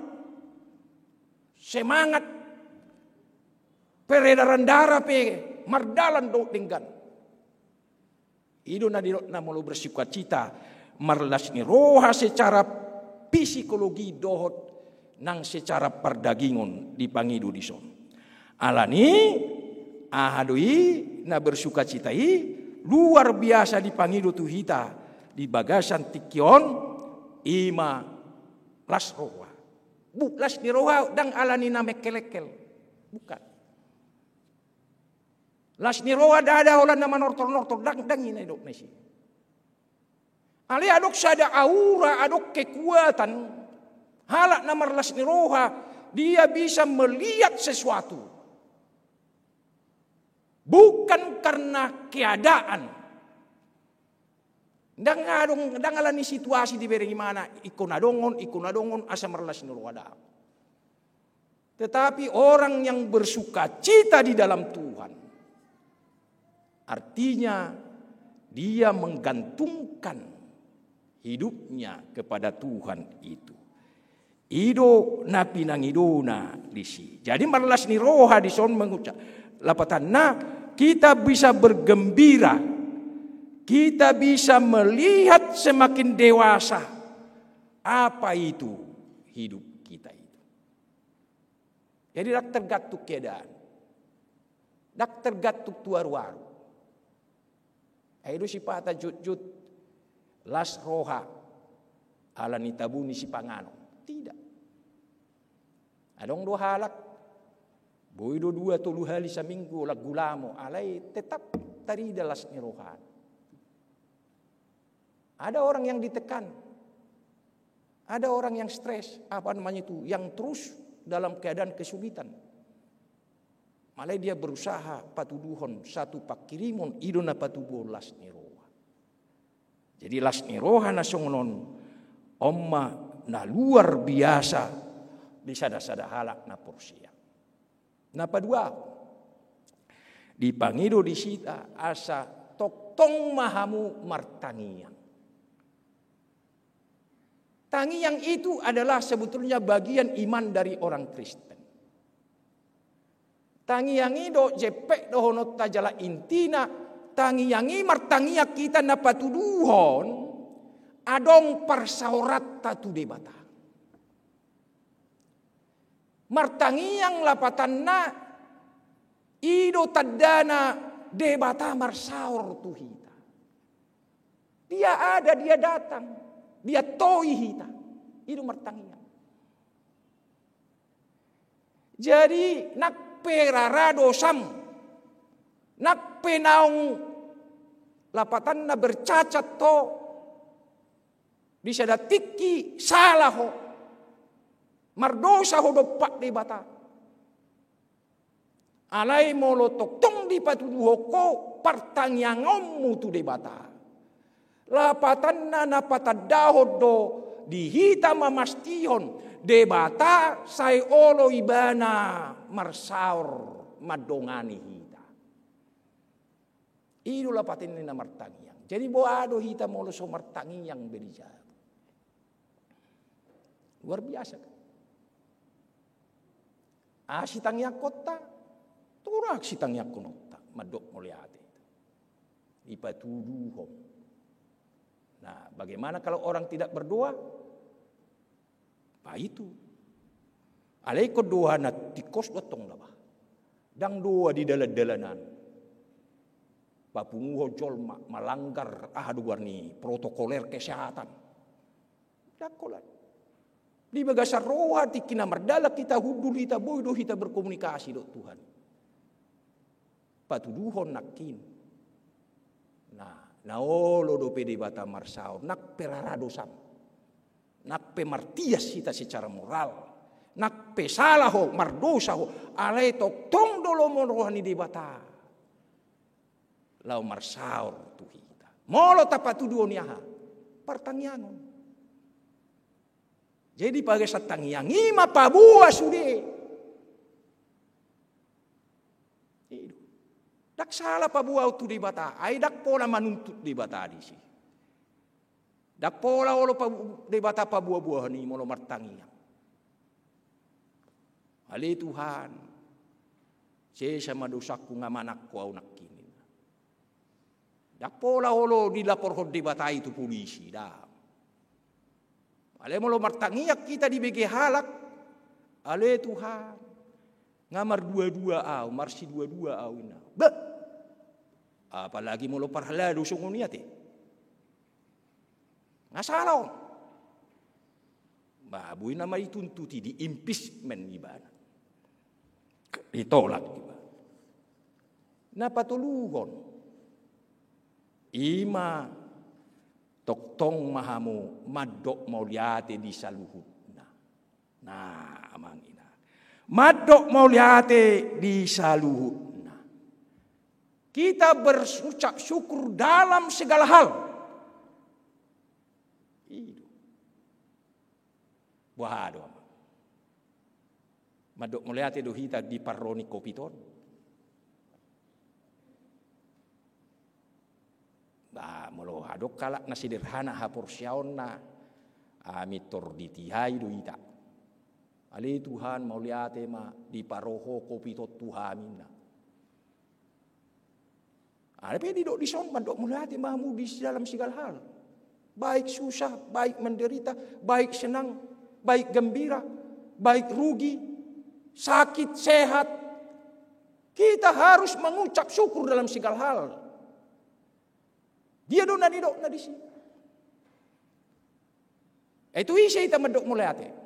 semangat, peredaran darah pe mardalan dohot denggan. I do na didok na molo bersukacita, marlas ni roha secara psikologi dohot nang secara pardagingon dipangido dison. Alani aha do i na bersukacita i luar biasa dipangido tu hita di bagasan tingki on, i ma las roha. Buk las ni roha ndang alani na mengkelengkel. Bukan. Las ni roha ndada holan na manortornortor, ndang, ndang i na didok na disi. Alai adong sada aura, adong kekuatan halak na marlas ni roha, Dia bisa melihat sesuatu. Bukan karena keadaan. Ndang adong, ndang ala ni situasi dibereng ibana, ingkon adong on, ingkon adong on, asa marlas ni roha, daong. Tetapi orang yang bersukacita di dalam Tuhan, artinya dia menggantungkan hidupnya kepada Tuhan itu. I do na pinangidona disi. Jadi marlas ni roha dison mengucap. Lapatanna, kita bisa bergembira. Kita bisa melihat semakin dewasa. Apa itu hidup kita itu? Jadi ndang tergantung keadaan. Ndang tergantung tu aruaru. Ai do sipata jotjot las roha ala ni tabu ni sipanganon. Tidak. Adong do halak, boi do dua tolu hali saminggu, holan gulamo, alai tetap tarida las ni rohana. Ada orang yang ditekan, ada orang yang stres, apa namanya itu, yang terus dalam keadaan kesulitan. Alai dia berusaha patuduhon satu pangkirimon, i do na patuduhon las ni roha. Jadi las ni roha na songon on, on ma na luar biasa di sada-sada halak na porsea. Na paduahon, dipangido disi asa tongtong ma hamu martangiang. Tangiang itu adalah sebetulnya bagian iman dari orang Kristen. Tangiang i do jempek dohononta jala intina, tangiang i martangiang hita na patuduhon adong parsaoranta tu Debata. Martangiang lapatanna, i do tandana Debata marsaor tu hita. Dia ada, dia datang, dia toi hita. I do martangiang. Jadi nang pe rara dosam, nang pe naung lapatanna bercacat ho, di sada tingki sala ho, mardosa ho dompak Debata. Alai molo tongtong dipatuduhon ho partangiangonmu tu Debata, lapatanna na patandahon do di hita mamastihon Debata sai olo ibana marsaor mandongani hita. I do lapatan ni na martangiang. Jadi boha do hita molo so martangiang be di jabu? Luar biasa kan? Aha sitangiangkonta? Torang sitangiangkononta mandok mauliate. Dipatuduhon. Nah, bagaimana kalau orang tidak berdoa? Bah itu. Alai ingkon doa na tingkos do antong na bah. Ndang doa di dalan-dalanan. Papunguhon jolma, melanggar aha do goar ni, protokoler kesehatan. Ndang holan. Di bagasan roha tingki na mardalan hita, hundul hita, boi do hita berkomunikasi dohot Tuhan. Patuduhon nangkin. Nah, na olo dope Debata marsaor, nang pe rara dosam. Nang pe martias hita secara moral. Nang pe sala ho, mardosa ho. Alai tongtong do lomo roha ni Debata laho marsaor tu hita. Molo tapatuduhon i aha? Partangiangon. Jadi bagasan tangiang i ma paboa sude. I do. Ndang sala paboaon tu Debata, ai ndang pola manuntut Debata disi. Ndang pola olo pabu-, Debata paboa-boahon i molo martangiang. Ale Tuhan, sesa ma dosangku, nga manang Ho au nangkin. Ndang pola olo dilaporhon Debata i tu polisi, ndang. Alai molo martangiang hita dibege halak, ale Tuhan, nga mardua-dua au, marsidua-dua au, ninna. Bah! Apalagi molo parhalado songon i ate. Nga sala on. Bah, boi nama dituntut i, di impeachment ibana. Ditolak ibana. Na patoluhon. I ma tongtong ma hamu mandok mauliate di saluhutna. Nah, amang inang. Mandok mauliate di saluhutna. Kita berucap syukur dalam segala hal. Ido. Boha do, Amang? Mandok mauliate do hita di parro ni Covid on? Ba, molo adong halak na sederhana haporseaonna, ah, mintor ditihai do hita. Ale Tuhan, mauliate ma diparrohahon Covid on tu hami, ninna. Alai pe didok dison, mandok mauliate ma hamu di dalam segala hal. Baik susah, baik menderita, baik senang, baik gembira, baik rugi, sakit, sehat. Kita harus mengucap syukur dalam segala hal. Dia do na nidokna disi. Itu ise hita mandok mauliate.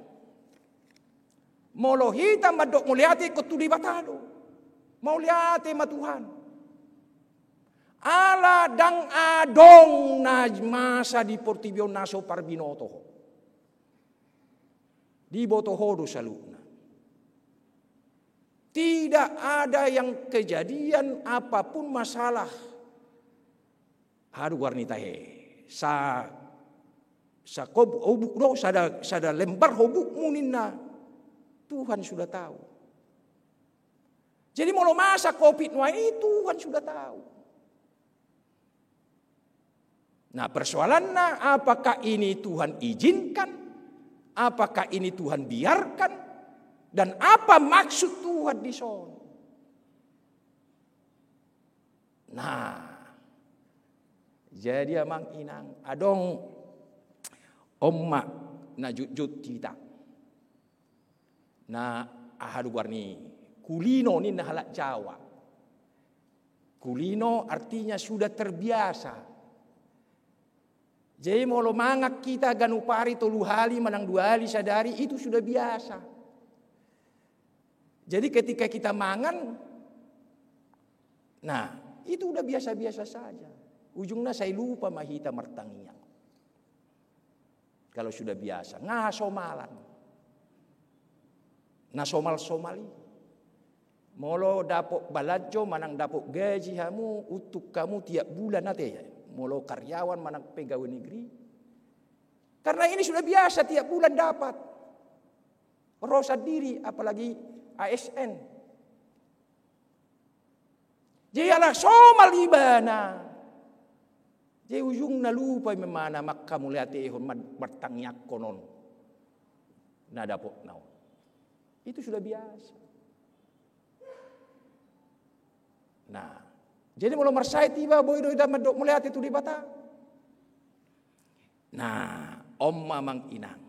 Molo hita mandok mauliate, ingkon tu Debata do. Mauliate ma Tuhan. Ala ndang adong na masa di portibi on na so parbinoto ho. Diboto ho do saluhutna. Tidak ada yang kejadian apapun masalah. Aduh, warni tahe. Sa, sa kobuk, obuk do, sada, sada lembar hobukmu, ninna. Tuhan sudah tahu. Jadi molo masa Covid nuaeng i, Tuhan sudah tahu. Nah, persoalanna, apakah ini Tuhan izinkan? Apakah ini Tuhan biarkan? Dan apa maksud Tuhan dison? Nah, jadi Amang Inang, adong omak na jutjut hita. Na, aha do goarna i, kulino ninna halak Jawa. Kulino artinya sudah terbiasa. Jadi molo mangan hita ganup ari tolu hali manang dua hali sadari, itu sudah biasa. Jadi ketika kita mangan, nah, itu udah biasa-biasa saja. Ujungna sai lupa ma hita martangiang. Kalau sudah biasa, nga hasomalan. Na somal-somal i. Molo dapot balanjo manang dapot gaji hamu, untung hamu tiap bulan ate. Molo karyawan manang pegawai negeri. Karena ini sudah biasa tiap bulan dapat. Ro sandiri, apalagi A S N. Jadi ala somal ibana. Jadi ujungna lupa memang na manghamauliatehon, mar-, martangiangkon on na dapotna on. Itu sudah biasa. Nah, jadi molo marsahit iba, boi do hita mandok mauliate tu Debata. Nah, on ma Amang Inang.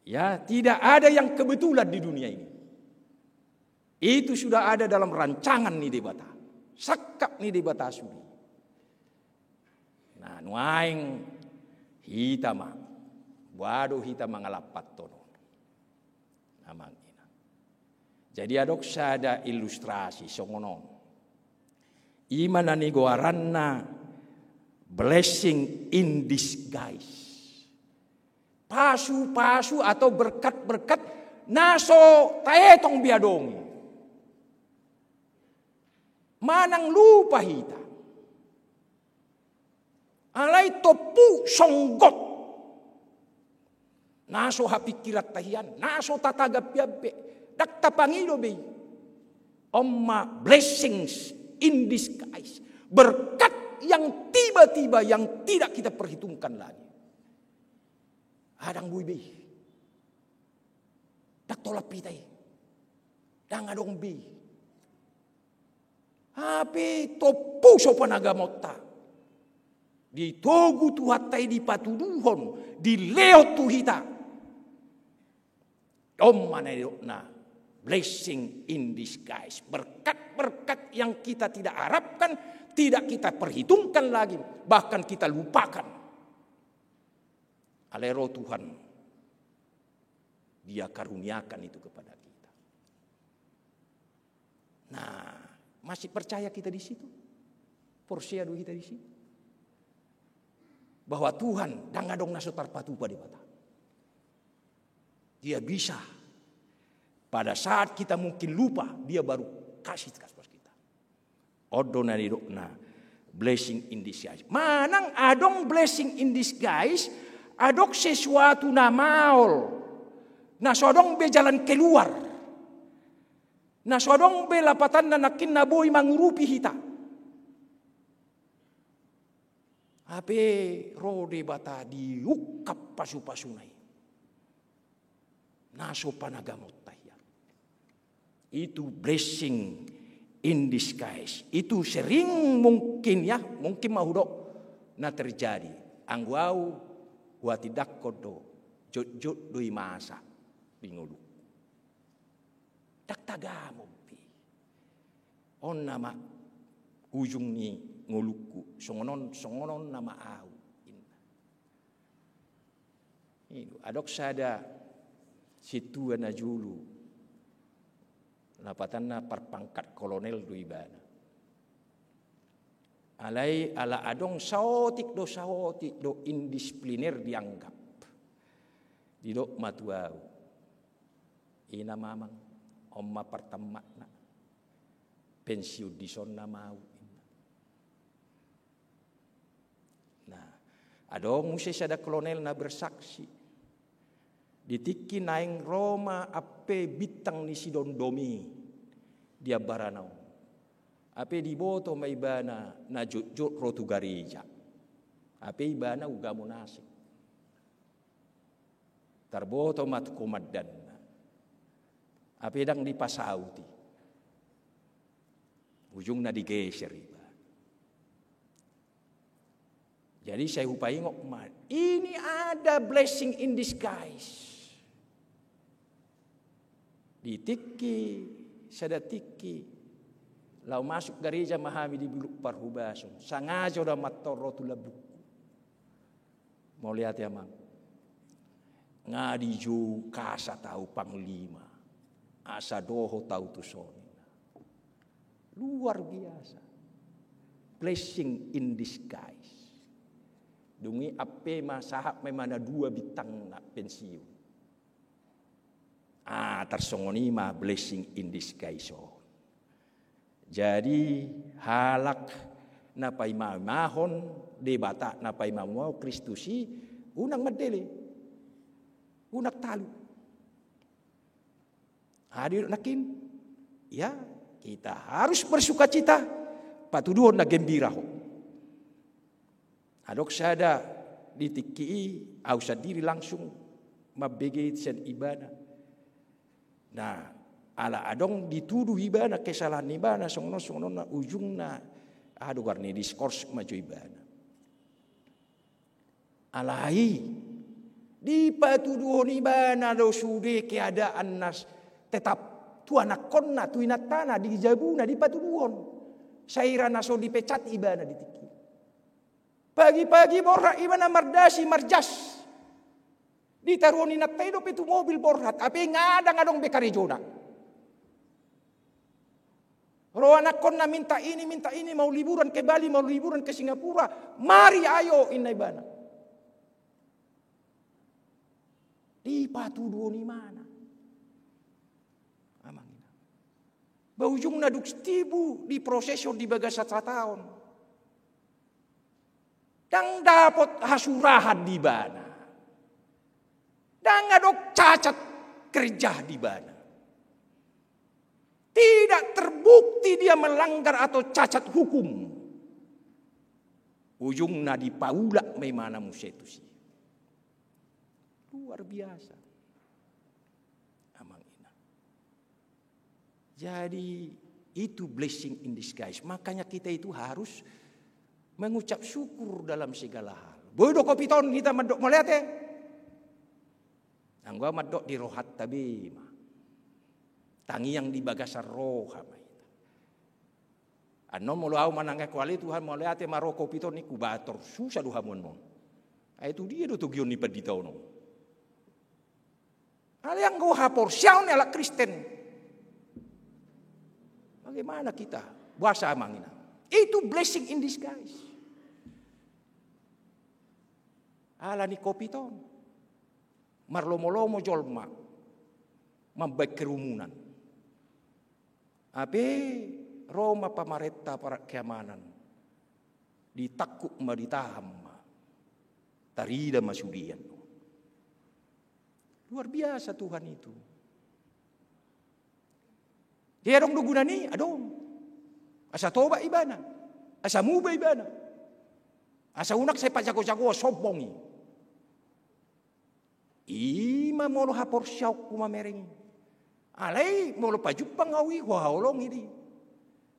Ya, tidak ada yang kebetulan di dunia ini. Itu sudah ada dalam rancangan ni Debata. Sangkap ni Debata sude. Nah, nuaeng hita ma. Boha do hita mangalap pantonon. Amang Inang. Jadi adong sada ilustrasi songon on. I ma na nigoaranna blessing in disguise. Pasu-pasu atau berkat-berkat na so taetong be adong i. Manang lupa hita. Alai tompu songgot. Na so hapingkiranta hian, na so tatagap hian pe. Ndang tapangido be i. On ma blessings in disguise. Berkat yang tiba-tiba, yang tidak kita perhitungkan lagi. Ah, ndang boi be i. Ndang tolap hita i. Ndang adong be i. Hape tompu so panagamonta. Ditogu Tuhanta i, dipatuduhon, dilehon tu hita. On ma na nidokna blessing in disguise. Berkat-berkat yang kita tidak harapkan, tidak kita perhitungkan lagi, bahkan kita lupakan. Alai ro Tuhan, Dia karuniakan itu kepada kita. Nah, masih percaya kita di situ? Porsea do hita di situ? Bahwa Tuhan ndang adong na so tarpatupa Debata. Dia bisa. Pada saat kita mungkin lupa, Dia baru kasih kasih kita. On do na nidokna blessing in disguise. Manang adong blessing in disguise, adong sesuatu na maol, na so adong be jalan keluar, na so adong be lapatanna nangkin na boi mangurupi hita. Hape ro Debata diungkap pasu-pasuna i, na so panagamonta hian. Itu blessing in disguise. Itu sering mungkin, ya, mungkin ma hudok na terjadi. Anggo au huhatindangkon do, jotjot do i masa di ngolungku. Ndang tagamon be. On nama ujung ni ngolungku, songon on, songon on nama au, inna. Adong sada sintua na jolo, lapatanna parpangkat kolonel do ibana. Alai ala adong saotik do, saotik do indisipliner dianggap. Didok ma tu au, inna, amang, on ma partammatna, pensiun dison nama au, inna. Nah, adong muse sada kolonel na bersaksi. Di tingki naeng ro ma ampe bintang ni si Domdomi di ambarana on. Hape diboto ma ibana na jotjot ro tu gareja. Hape ibana ugamo na asing. Tarboto ma tu komandanna. Hape ndang dipasaut i. Ujungna digeser iba. Jadi sai hupaingot ma, ini ada blessing in disguise. Di tingki, sada tingki, laho masuk gareja ma hami di bulung parhubason. Sangajo do amanta on ro tu lambungku. Mauliate, amang. Nga dijou kasat au panglima, asa dohot au tuson, inna. Luar biasa. Blessing in disguise. Dung i ampe ma sahat ma ibana dua bintangna pensiun. Ah, tarsongon i ma blessing in disguise on. Jadi, halak na paima-imahon Debata, na paima-imahon Kristus i, unang mandele. Unang talu. Hadir nangkin, ya, kita harus bersukacita, patuduhon na gembira ho. Adong sada di tingki i, au sandiri langsung mambege sian ibana. Nah, ala adong dituduh ibana, kesalahan ibana, songon on, songon on, na ujungna, aha do goarna, diskors ma jo ibana. Alai, dipatuduhon ibana do sude keadaan na s-, tetap tu anakkonna, tu inantana, di jabuna, dipatuduhon. Sai ra na so dipecat ibana di tingki. Pagi-pagi borhat ibana mardasi, marjas. Ditaruhon inanta i dope tu mobil borhat, hape nga ndang adong be karejona. Ro anakkonna minta ini, minta ini, mau liburan ke Bali, mau liburan ke Singapura, mari ayo, inna ibana. Dipatuduhon ibana. Amang inang. Ba ujungna dung tibu diproses on di bagasan sataon. Ndang dapot hasurahan di ibana. Ndang adong cacat kerja di ibana. Tidak terbukti dia melanggar atau cacat hukum. Ujungna dipaulak ma ibana muse tusi. Luar biasa. Amang inang. Jadi, itu blessing in disguise. Makanya kita itu harus mengucap syukur dalam segala hal. Boi do Covid on hita mandok mauliate. Anggo au mandok di rohanta be ma. Tangiang di bagasan roha ma hita. Annon molo au manang, eh, ale Tuhan, mauliate ma ro Covid on ningku, ba tor susa do hamu annon. Ai tu dia do togion ni pandita on? Alai anggo haporseaon ni halak Kristen, bagaimana kita? Boasa, amang inang? Itu blessing in disguise. Ala ni Covid on, marlomo-lomo jolma. mambaen kerumunan. Hape ro ma pamarenta aparat keamanan, ditangkup ma, ditahan ma, tarida ma sude i. Luar biasa Tuhan itu. Jadi adong do gunana i? Adong. Asa tobat ibana, asa muba ibana, asa unang sai pajago-jagoon, sombong i. I ma molo haporseaonku mamereng i. Alai molo pajumpang au i, huhaholongi do i.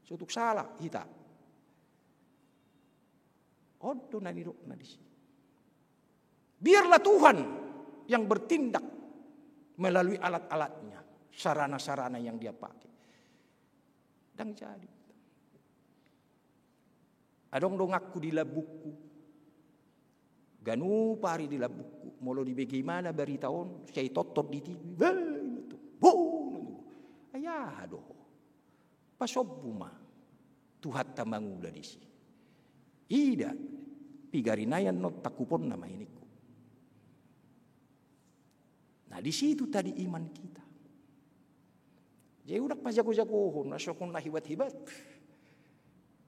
So tung sala hita. On do na nidokna disi. Biarlah Tuhan yang bertindak melalui alat-alatnya, sarana-sarana yang dia pakai. Ndang jadi. Adong donganku di lambungku. Ganup ari di lambungku. Molo dibege ibana barita on, sai tonton di T V. Bah, ima tu. Boh, ima tu. Ai aha do? Pasombu ma Tuhanta mangula disi. Ida, piga ari nai annon tangkuponna ma i ningku. Nah, di situ tadi iman kita. Jadi unang pajago-jagohon, asa songon na hebat-hebat.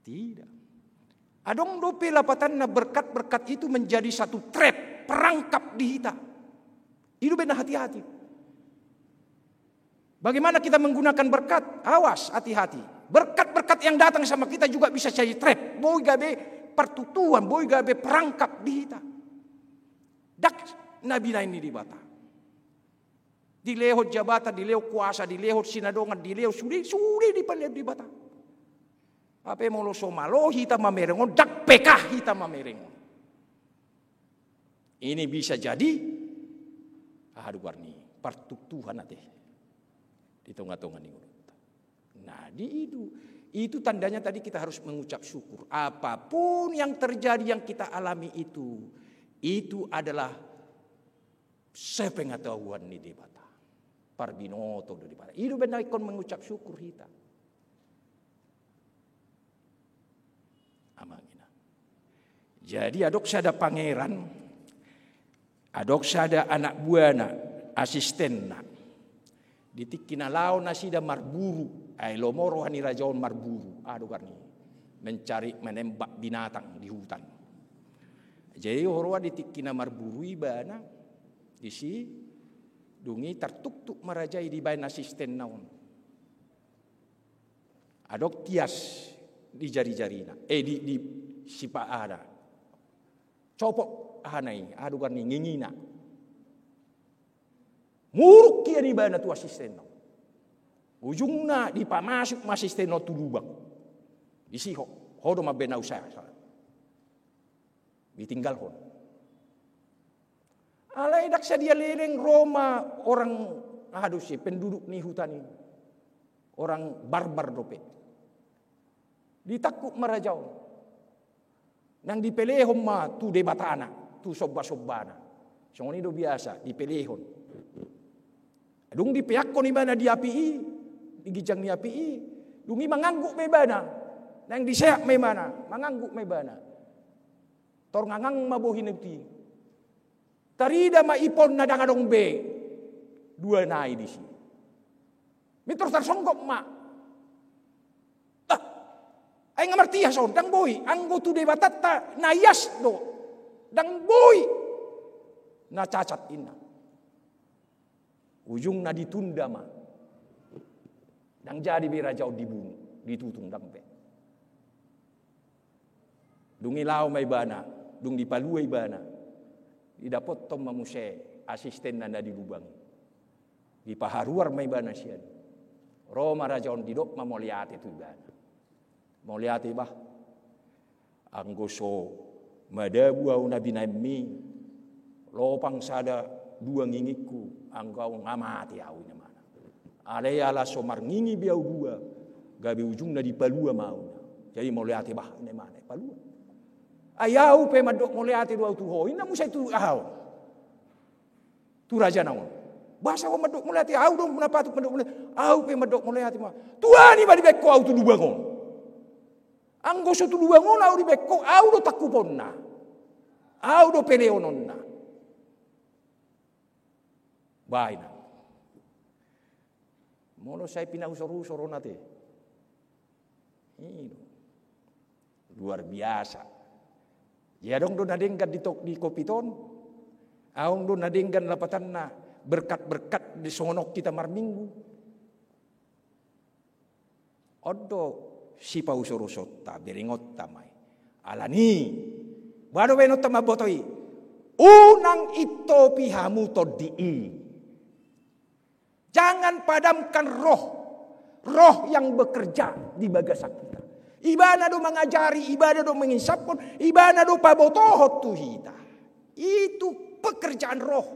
Tidak. Adong dope lapatanna, berkat-berkat itu menjadi satu trap, perangkap di hita. I do umbahen na hati-hati. Bagaimana kita menggunakan berkat? Awas, hati-hati. Berkat-berkat yang datang sama kita juga bisa jadi trap. Boi gabe partuktuhan, boi gabe perangkap di hita. Ndang na binahen ni Debata. Dilehon jabatan, dilehon kuasa, dilehon sinadongan, dilehon sude, sude dipalehon Debata. Hape molo so malo hita mamereng on, ndang peka hita mamereng on. Ini bisa jadi, aha do goar ni i, partuktuhan ate di tonga-tonga ni ngolunta. Nah, di itu, itu tandanya tadi kita harus mengucap syukur. Apapun yang terjadi, yang kita alami itu, itu adalah sepengetahuan ni Debata. Parbinoto do Debata. I do umbahen na ingkon mengucap syukur hita. Amang inang. Jadi adong sada pangeran, adong sada anak buahna, asistenna. Di tingki na laho nasida marburu, ai lomo roha ni raja on marburu, aha do goar ni i, mencari, menembak binatang di hutan. Jadi huroa di tingki na marburu ibana disi, dung i tartuktuk ma raja i dibaen asistenna on. Adong tias di jari-jarina, eh, di, di sipa-, aha na, copot aha na i, aha do goar ni i, ngingina. Muruk ia ibana tu asistenna on. Ujungna dipamasuk ma asistenna on tu lubang. Disi ho, ho do mambaen au sa-, sa-, ditinggalhon. Alai ndang sadia leleng, ro ma orang, aha do ise, penduduk ni hutan i. Orang barbar dope. Ditangkup ma raja on. Nang dipelehon ma tu debatana, tu somba-sombana. Songon i do biasa, dipelehon. Dung dipeakkon ibana di api i, di ginjang ni api i, dung i mangangguk ma ibana. Nang diseat ma ibana, mangangguk ma ibana. Tor ngangang ma bohi na uti. Tarida ma ipon na ndang adong be dua nai disi. Mintor tarsonggot ma. Ah, ai nga martias on, ndang boi. Anggo tu debatanta na ias do, ndang boi na cacat, inna. Ujungna ditunda ma. Ndang jadi be raja on dibunu, ditutung, ndang be. Dung i laho ma ibana, dung dipalua ibana, didapothon ma muse asistenna na di lubang i. Dipaharuar ma ibana sian i. Ro ma raja on, didok ma mauliate tu ibana. Mauliate, bah. Anggo so madabu au na binaenmi, lopang sada dua ngingingku, anggo au nga mate au, inna ibana. Alai ala so marngingi be au dua, gabe ujungna dipalua ma au, inna. Jadi mauliate, bah, inna ibana, palua. Ai au pe mandok mauliate do au tu ho, inna muse tu, aha on, tu rajana on. Boasa ho mandok mauliate, au do na patut mandok mauliate. Au pe mandok mauliate ma. Tuani ma dibaen ho au tu lubang on. Anggo so tu lubang on au dibaen ho, au do tangkuponna. Au do pelehononna. Bah, inna. Molo sai pinausor-usor on ate. Ino. Luar biasa. Ia adong do na denggan di tok di Covid on. Adong do na denggan lapatanna berkat-berkat di songon on hita marminggu. On do sipausor-usorta, berengonta ma i. Alani. Boha do baenonta mamboto i? Unang intopi hamu tondi i. Jangan padamkan roh. Roh yang bekerja di bagasan kita. Ibana do mangajari, ibana do manginsapkon, ibana do pabotohon tu hita. Itu pekerjaan roh.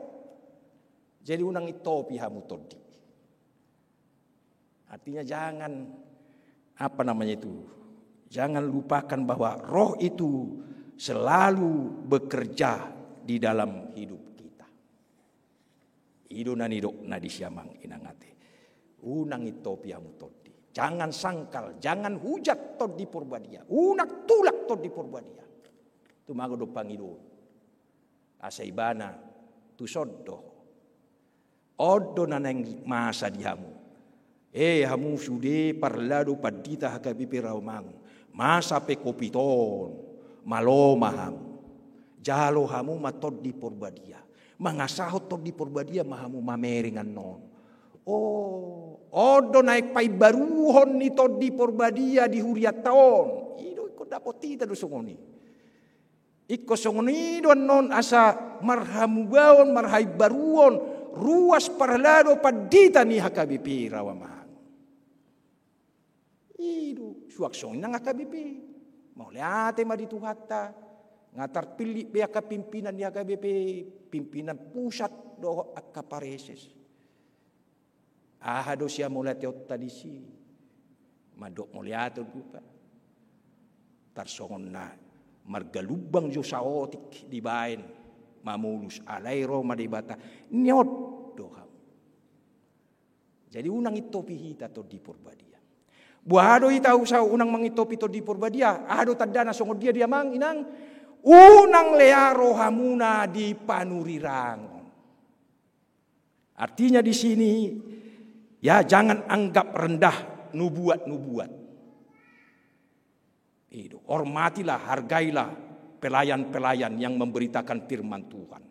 Jadi unang intopi hamu tondi. Artinya jangan, apa namanya itu, jangan lupakan bahwa roh itu selalu bekerja di dalam hidup kita. I do na nidokna disi amang inang ate. Unang intopi hamu tondi. Jangan sangkal, jangan hujat Tondi Porbadia. Unang tulak Tondi Porbadia. Tumagon do pangidoan. Asa ibana tuson do. On do na naeng masa di hamu. E hamu sude parlado pandita H K B P Rawamangun. Masa pe Covid on, malo ma hamu. Jalo hamu ma Tondi Porbadia. Mangasahon Tondi Porbadia ma hamu mamereng annon. O, on do naeng paimbaruhon ni Tondi Porbadia di hurianta on. I do ingkon dapot hita do songon i. Ingkon songon i do annon asa marhamubaon, marhaimbaruon, ruas parlado pandita ni H K B P Rawamangun. I do, suang songon i nang H K B P. Mauliate ma di Tuhanta, nga tarpillit be angka pimpinan ni H K B P, pimpinan pusat dohot angka pareses. Aha do siamauliateonta disi? Mandok mauliate on dope. Tarsongon na margalumbang jo saotik dibaen mamolus alai ro ma Debata. Nion do hamu. Jadi unang intopi hita Tondi Porbadia. Boha do hita usaha unang mangintopi Tondi Porbadia? Aha do tandana songon dia di amang inang? Unang lea rohamuna di panurirangon. Artinya di sini, ya, jangan anggap rendah nubuat-nubuat. I do, hormatilah, hargailah pelayan-pelayan yang memberitakan firman Tuhan.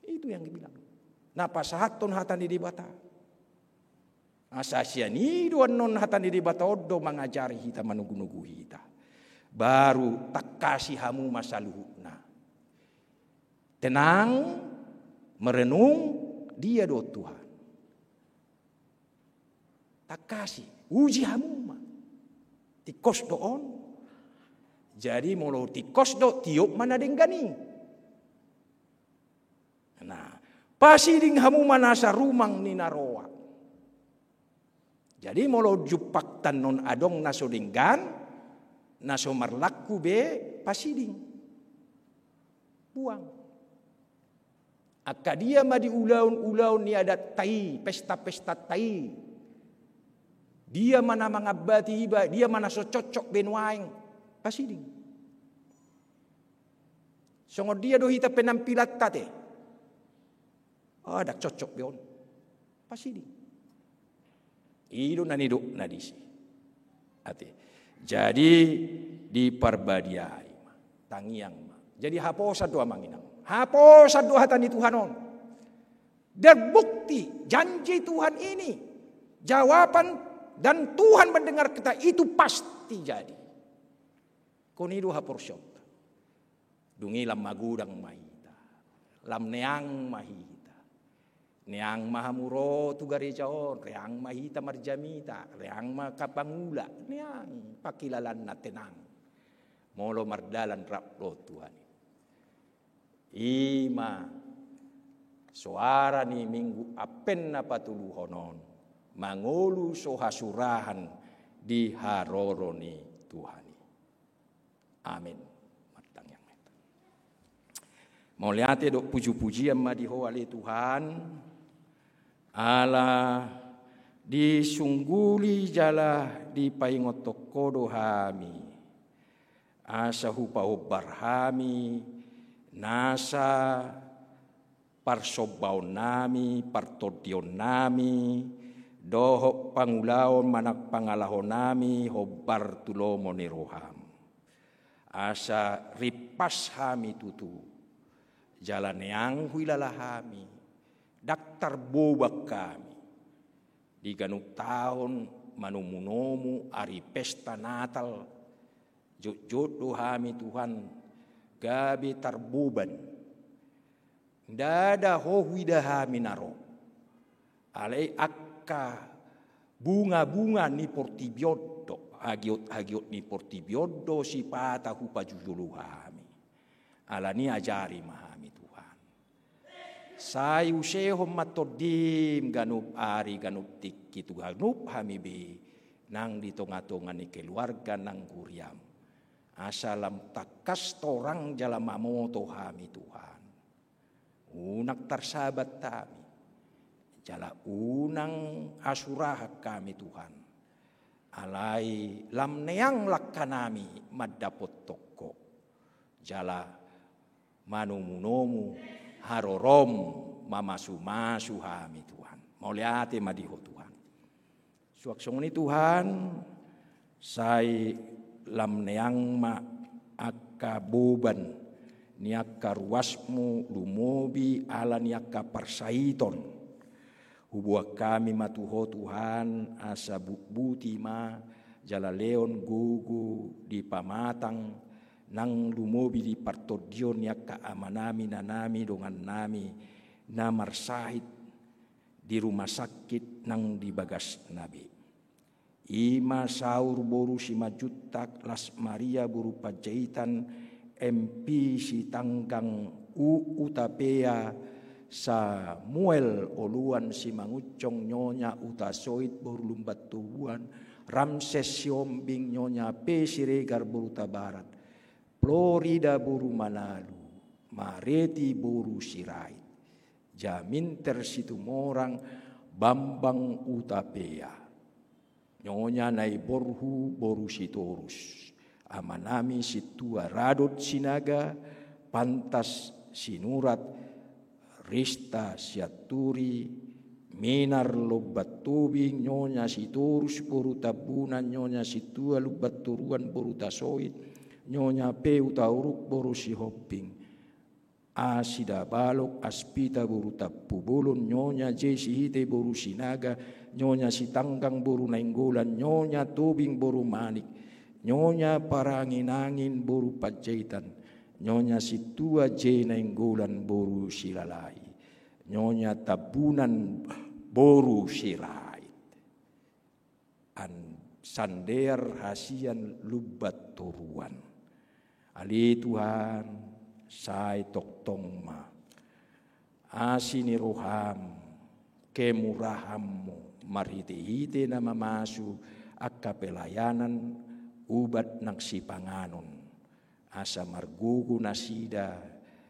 Itu yang dibilang. Na pasahathon hata ni Debata. Asa sian i do annon hata ni Debata on do mangajari hita, manugu-nugu hita. Baru tangkasi hamu ma saluhutna. Tenang, merenung, dia do Tuhan. Tangkasi, uji hamu ma. Tingkos do on. Jadi molo tingkos do, tiop ma na denggan i. Nah, pasiding hamu ma nasa rumang ni na roa. Jadi molo jumpang annon adong na so denggan, na so marlangku be, pasiding. Buang. Angka dia ma di ulaon-ulaon ni adatta i, pesta-pestanta i. Dia ma na mangambati iba, dia ma na so cocok be nuaeng, pasiding. Songon dia do hita penampilanta te? Ah, ndang cocok be on. Pasiding. I do na nidokna disi. Ate. Jadi diparbadiai ma. Tangiang ma. Jadi haposan do amang inang. Haposan do hata ni Tuhan on. Dan bukti janji Tuhan ini. Jawaban dan Tuhan mendengar kita itu pasti jadi. Kon i do haporseaonta. Dung i lam magodang ma hita. Lam neang ma hita. Neang ma hamu ro tu gareja on, reang ma hita marjamita, reang ma angka pangula, neang pangkilalaanna tenang. Molo mardalan rap dohot Tuhan i. I ma soara ni Minggu Advent na patoluhon on, mangolu so hasurahan di haroro ni Tuhan i. Amin. Martangiang ma hita. Mauliate dohot puji-pujian ma di Ho ale Tuhan, ala disungguli jala dipaingothon Ho do hami, asa hupahombar hami nasa parsombaonnami, partondionnami, dohot pangulaon manang pangalahonami hombar tu lomo ni roham. Asa rimpas hami tutu, jala neang huilala hami, ndang tarboban hami di ganup taon manomunomu ari pesta Natal, jotjot do hami Tuhan gabe tarboban. Ndada ho huida hami na ro. Alai angka bungabunga ni portibi on do, hagiothagiot ni portibi on do sipata hupajujolo hami. Alani ajari ma hami Tuhan. Sai usehon ma Tondim ganup ari ganup tingki tu ganup hami be nang di tongatonga ni keluarga nang huriam. Asa lam tangkas torang jala mamoto hami Tuhan. Unang tarsabat hami, jala unang hasurahan hami Tuhan. Alai lam neang langkanami mandapothon Ho, jala manomunomu harorom mamasumasu hami Tuhan. Mauliate ma di Ho Tuhan. Suang songon i Tuhan, sai lam neang ma angka boban ni angka ruasmu lumobi ala ni angka parsahiton. Huboan hami ma tu Ho Tuhan, asa butbuti ma jala lehon gogo di pamatang nang lumobi di partondion ni angka amanami, inanami, dongannami na marsahit di rumah sakit nang di bagasna be. I ma Saur boru Simanjuntak, Las Maria boru Panjaitan, M P Sitanggang, U Utapea, Samuel Oloan Simangunsong, Nyonya Utasoit boru Lumbantobuan, Ramses Sihombing, Nyonya P Siregar boru Tabarat, Florida boru Manalu, Mareti boru Sirait, Jaminter Situmorang, Bambang Utapea, Nyonya Naiborhu boru Sitorus, amanami Sintua Radot Sinaga, Pantas Sinurat, Rista Sianturi, Minar Lumban Tobing, Nyonya Sitorus boru Tambunan, Nyonya Sintua Lumban Toruan boru Tasoit, Nyonya P Utauruk boru Sihombing, A Sidabalok, Aspita boru Tampubolon, Nyonya J Sihite boru Sinaga, Nyonya Sitanggang boru Nainggolan, Nyonya Tobing boru Manik, Nyonya Paranginangin boru Panjaitan, Nyonya Sintua J Nainggolan boru Silalahi, Nyonya Tambunan boru Sirait. An Sandear hasian Lumban Toruan. Ale Tuhan, sai tongtong ma asi ni roham, kemurahanmu, marhitehite na mamasu angka pelayanan ubat nang sipanganon. Asa margogo nasida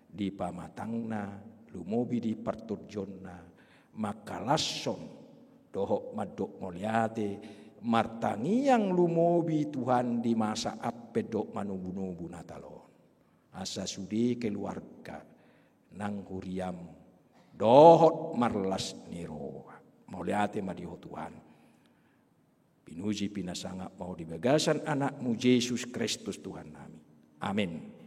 di pamatangna, lumobi di partondionna, mangkalashon dohot mandok mauliate, martangiang lumobi Tuhan di masa Advent dohot manomunomu Natal on. Asa sude keluarga nang huriam dohot marlas ni roha. Mauliate ma di Ho Tuhan. Pinuji pinasangap ma Ho di bagasan Anakmu Jesus Kristus Tuhannami. Amin.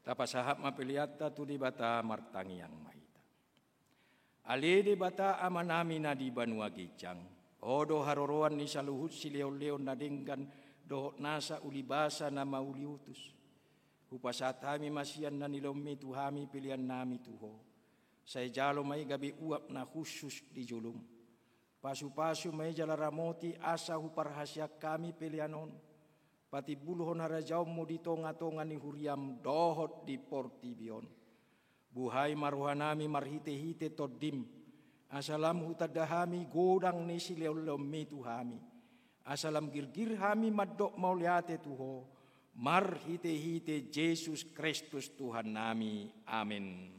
Tapasahat ma peleanta tu Debata, martangiang ma hita. Ale Debata Amanami na di banua ginjang, Ho do haroroan ni saluhut silehonlehon na denggan dohot nasa ulibasa na mauliutus. Hupasahat hami ma sian na nilehonMi tu hami peleannami tu Ho. Sai jalo ma i gabe uap na hushus di jolom. Pasupasu ma i jala ramoti asa huparhaseang hami pelean on patimbulhon harajaonMu di tongatonga ni huriaM dohot di portibi on. Buhai ma rohanami marhitehite TondiM, asa lam hutanda hami godang ni silehonlehonMi tu hami, asa lam girgir hami mandok mauliate tu Ho, marhitehite Jesus Kristus Tuhannami. Amen.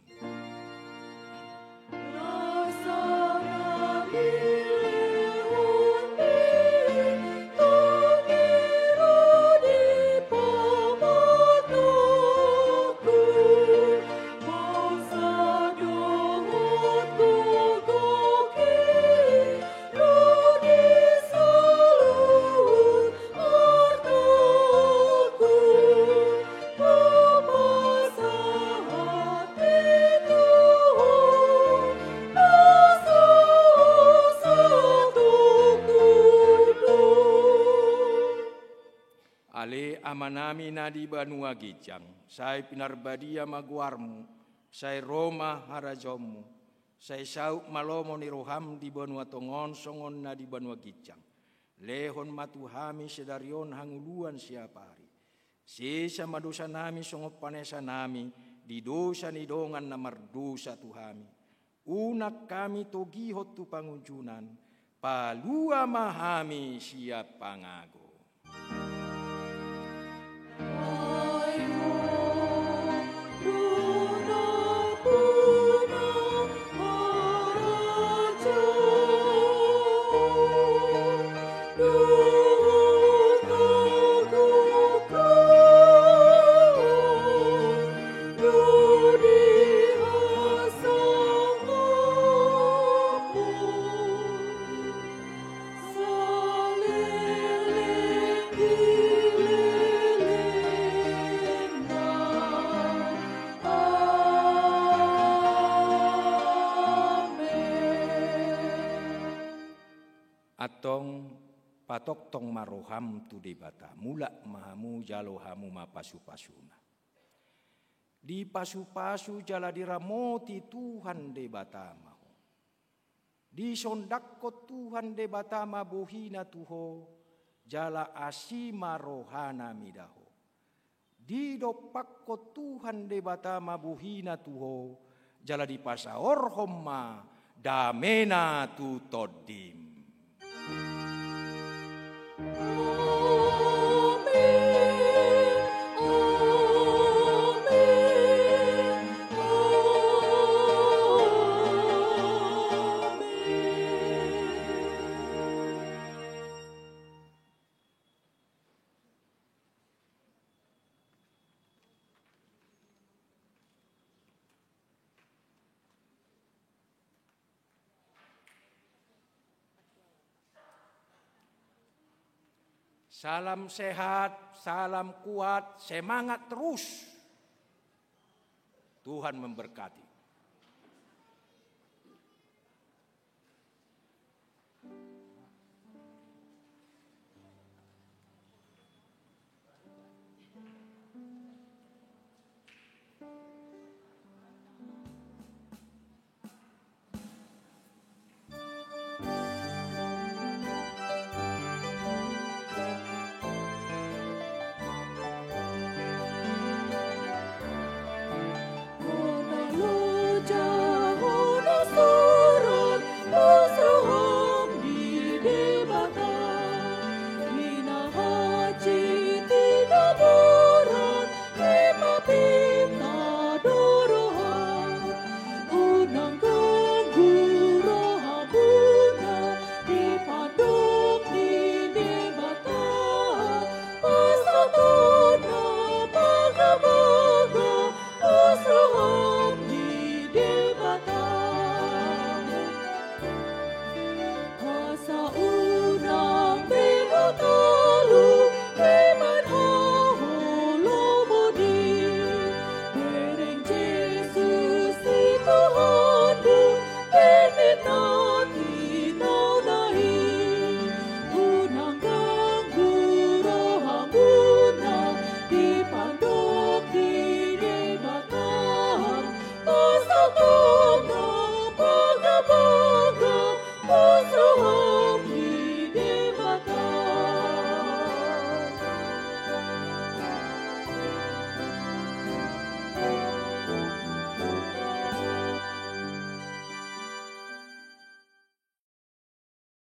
Ale Amanami na di banua ginjang, sai pinarbadia ma goarMu, sai ro ma harajaonMu, sai saut ma lomo ni rohaM di banua tonga on songon na di banua ginjang. Lehon ma tu hami sadari on hangoluan siapari. Sesa ma dosanami songon panesanami di dosa ni dongan na mardosa tu hami. Unang hami togihon tu pangunjunan, palua ma hami sian pangago. Antong patongtong ma roham tu Debata, mulak ma hamu, jalo hamu ma pasupasuna. Dipasupasu jala diramoti Tuhan Debata ma ho. Disondangkon Tuhan Debata ma bohina tu ho, jala asi ma rohana mida ho. Didompakkon Tuhan Debata ma bohina tu ho, jala dipasaorhon ma damena tu tondim. Salam sehat, salam kuat, semangat terus. Tuhan memberkati.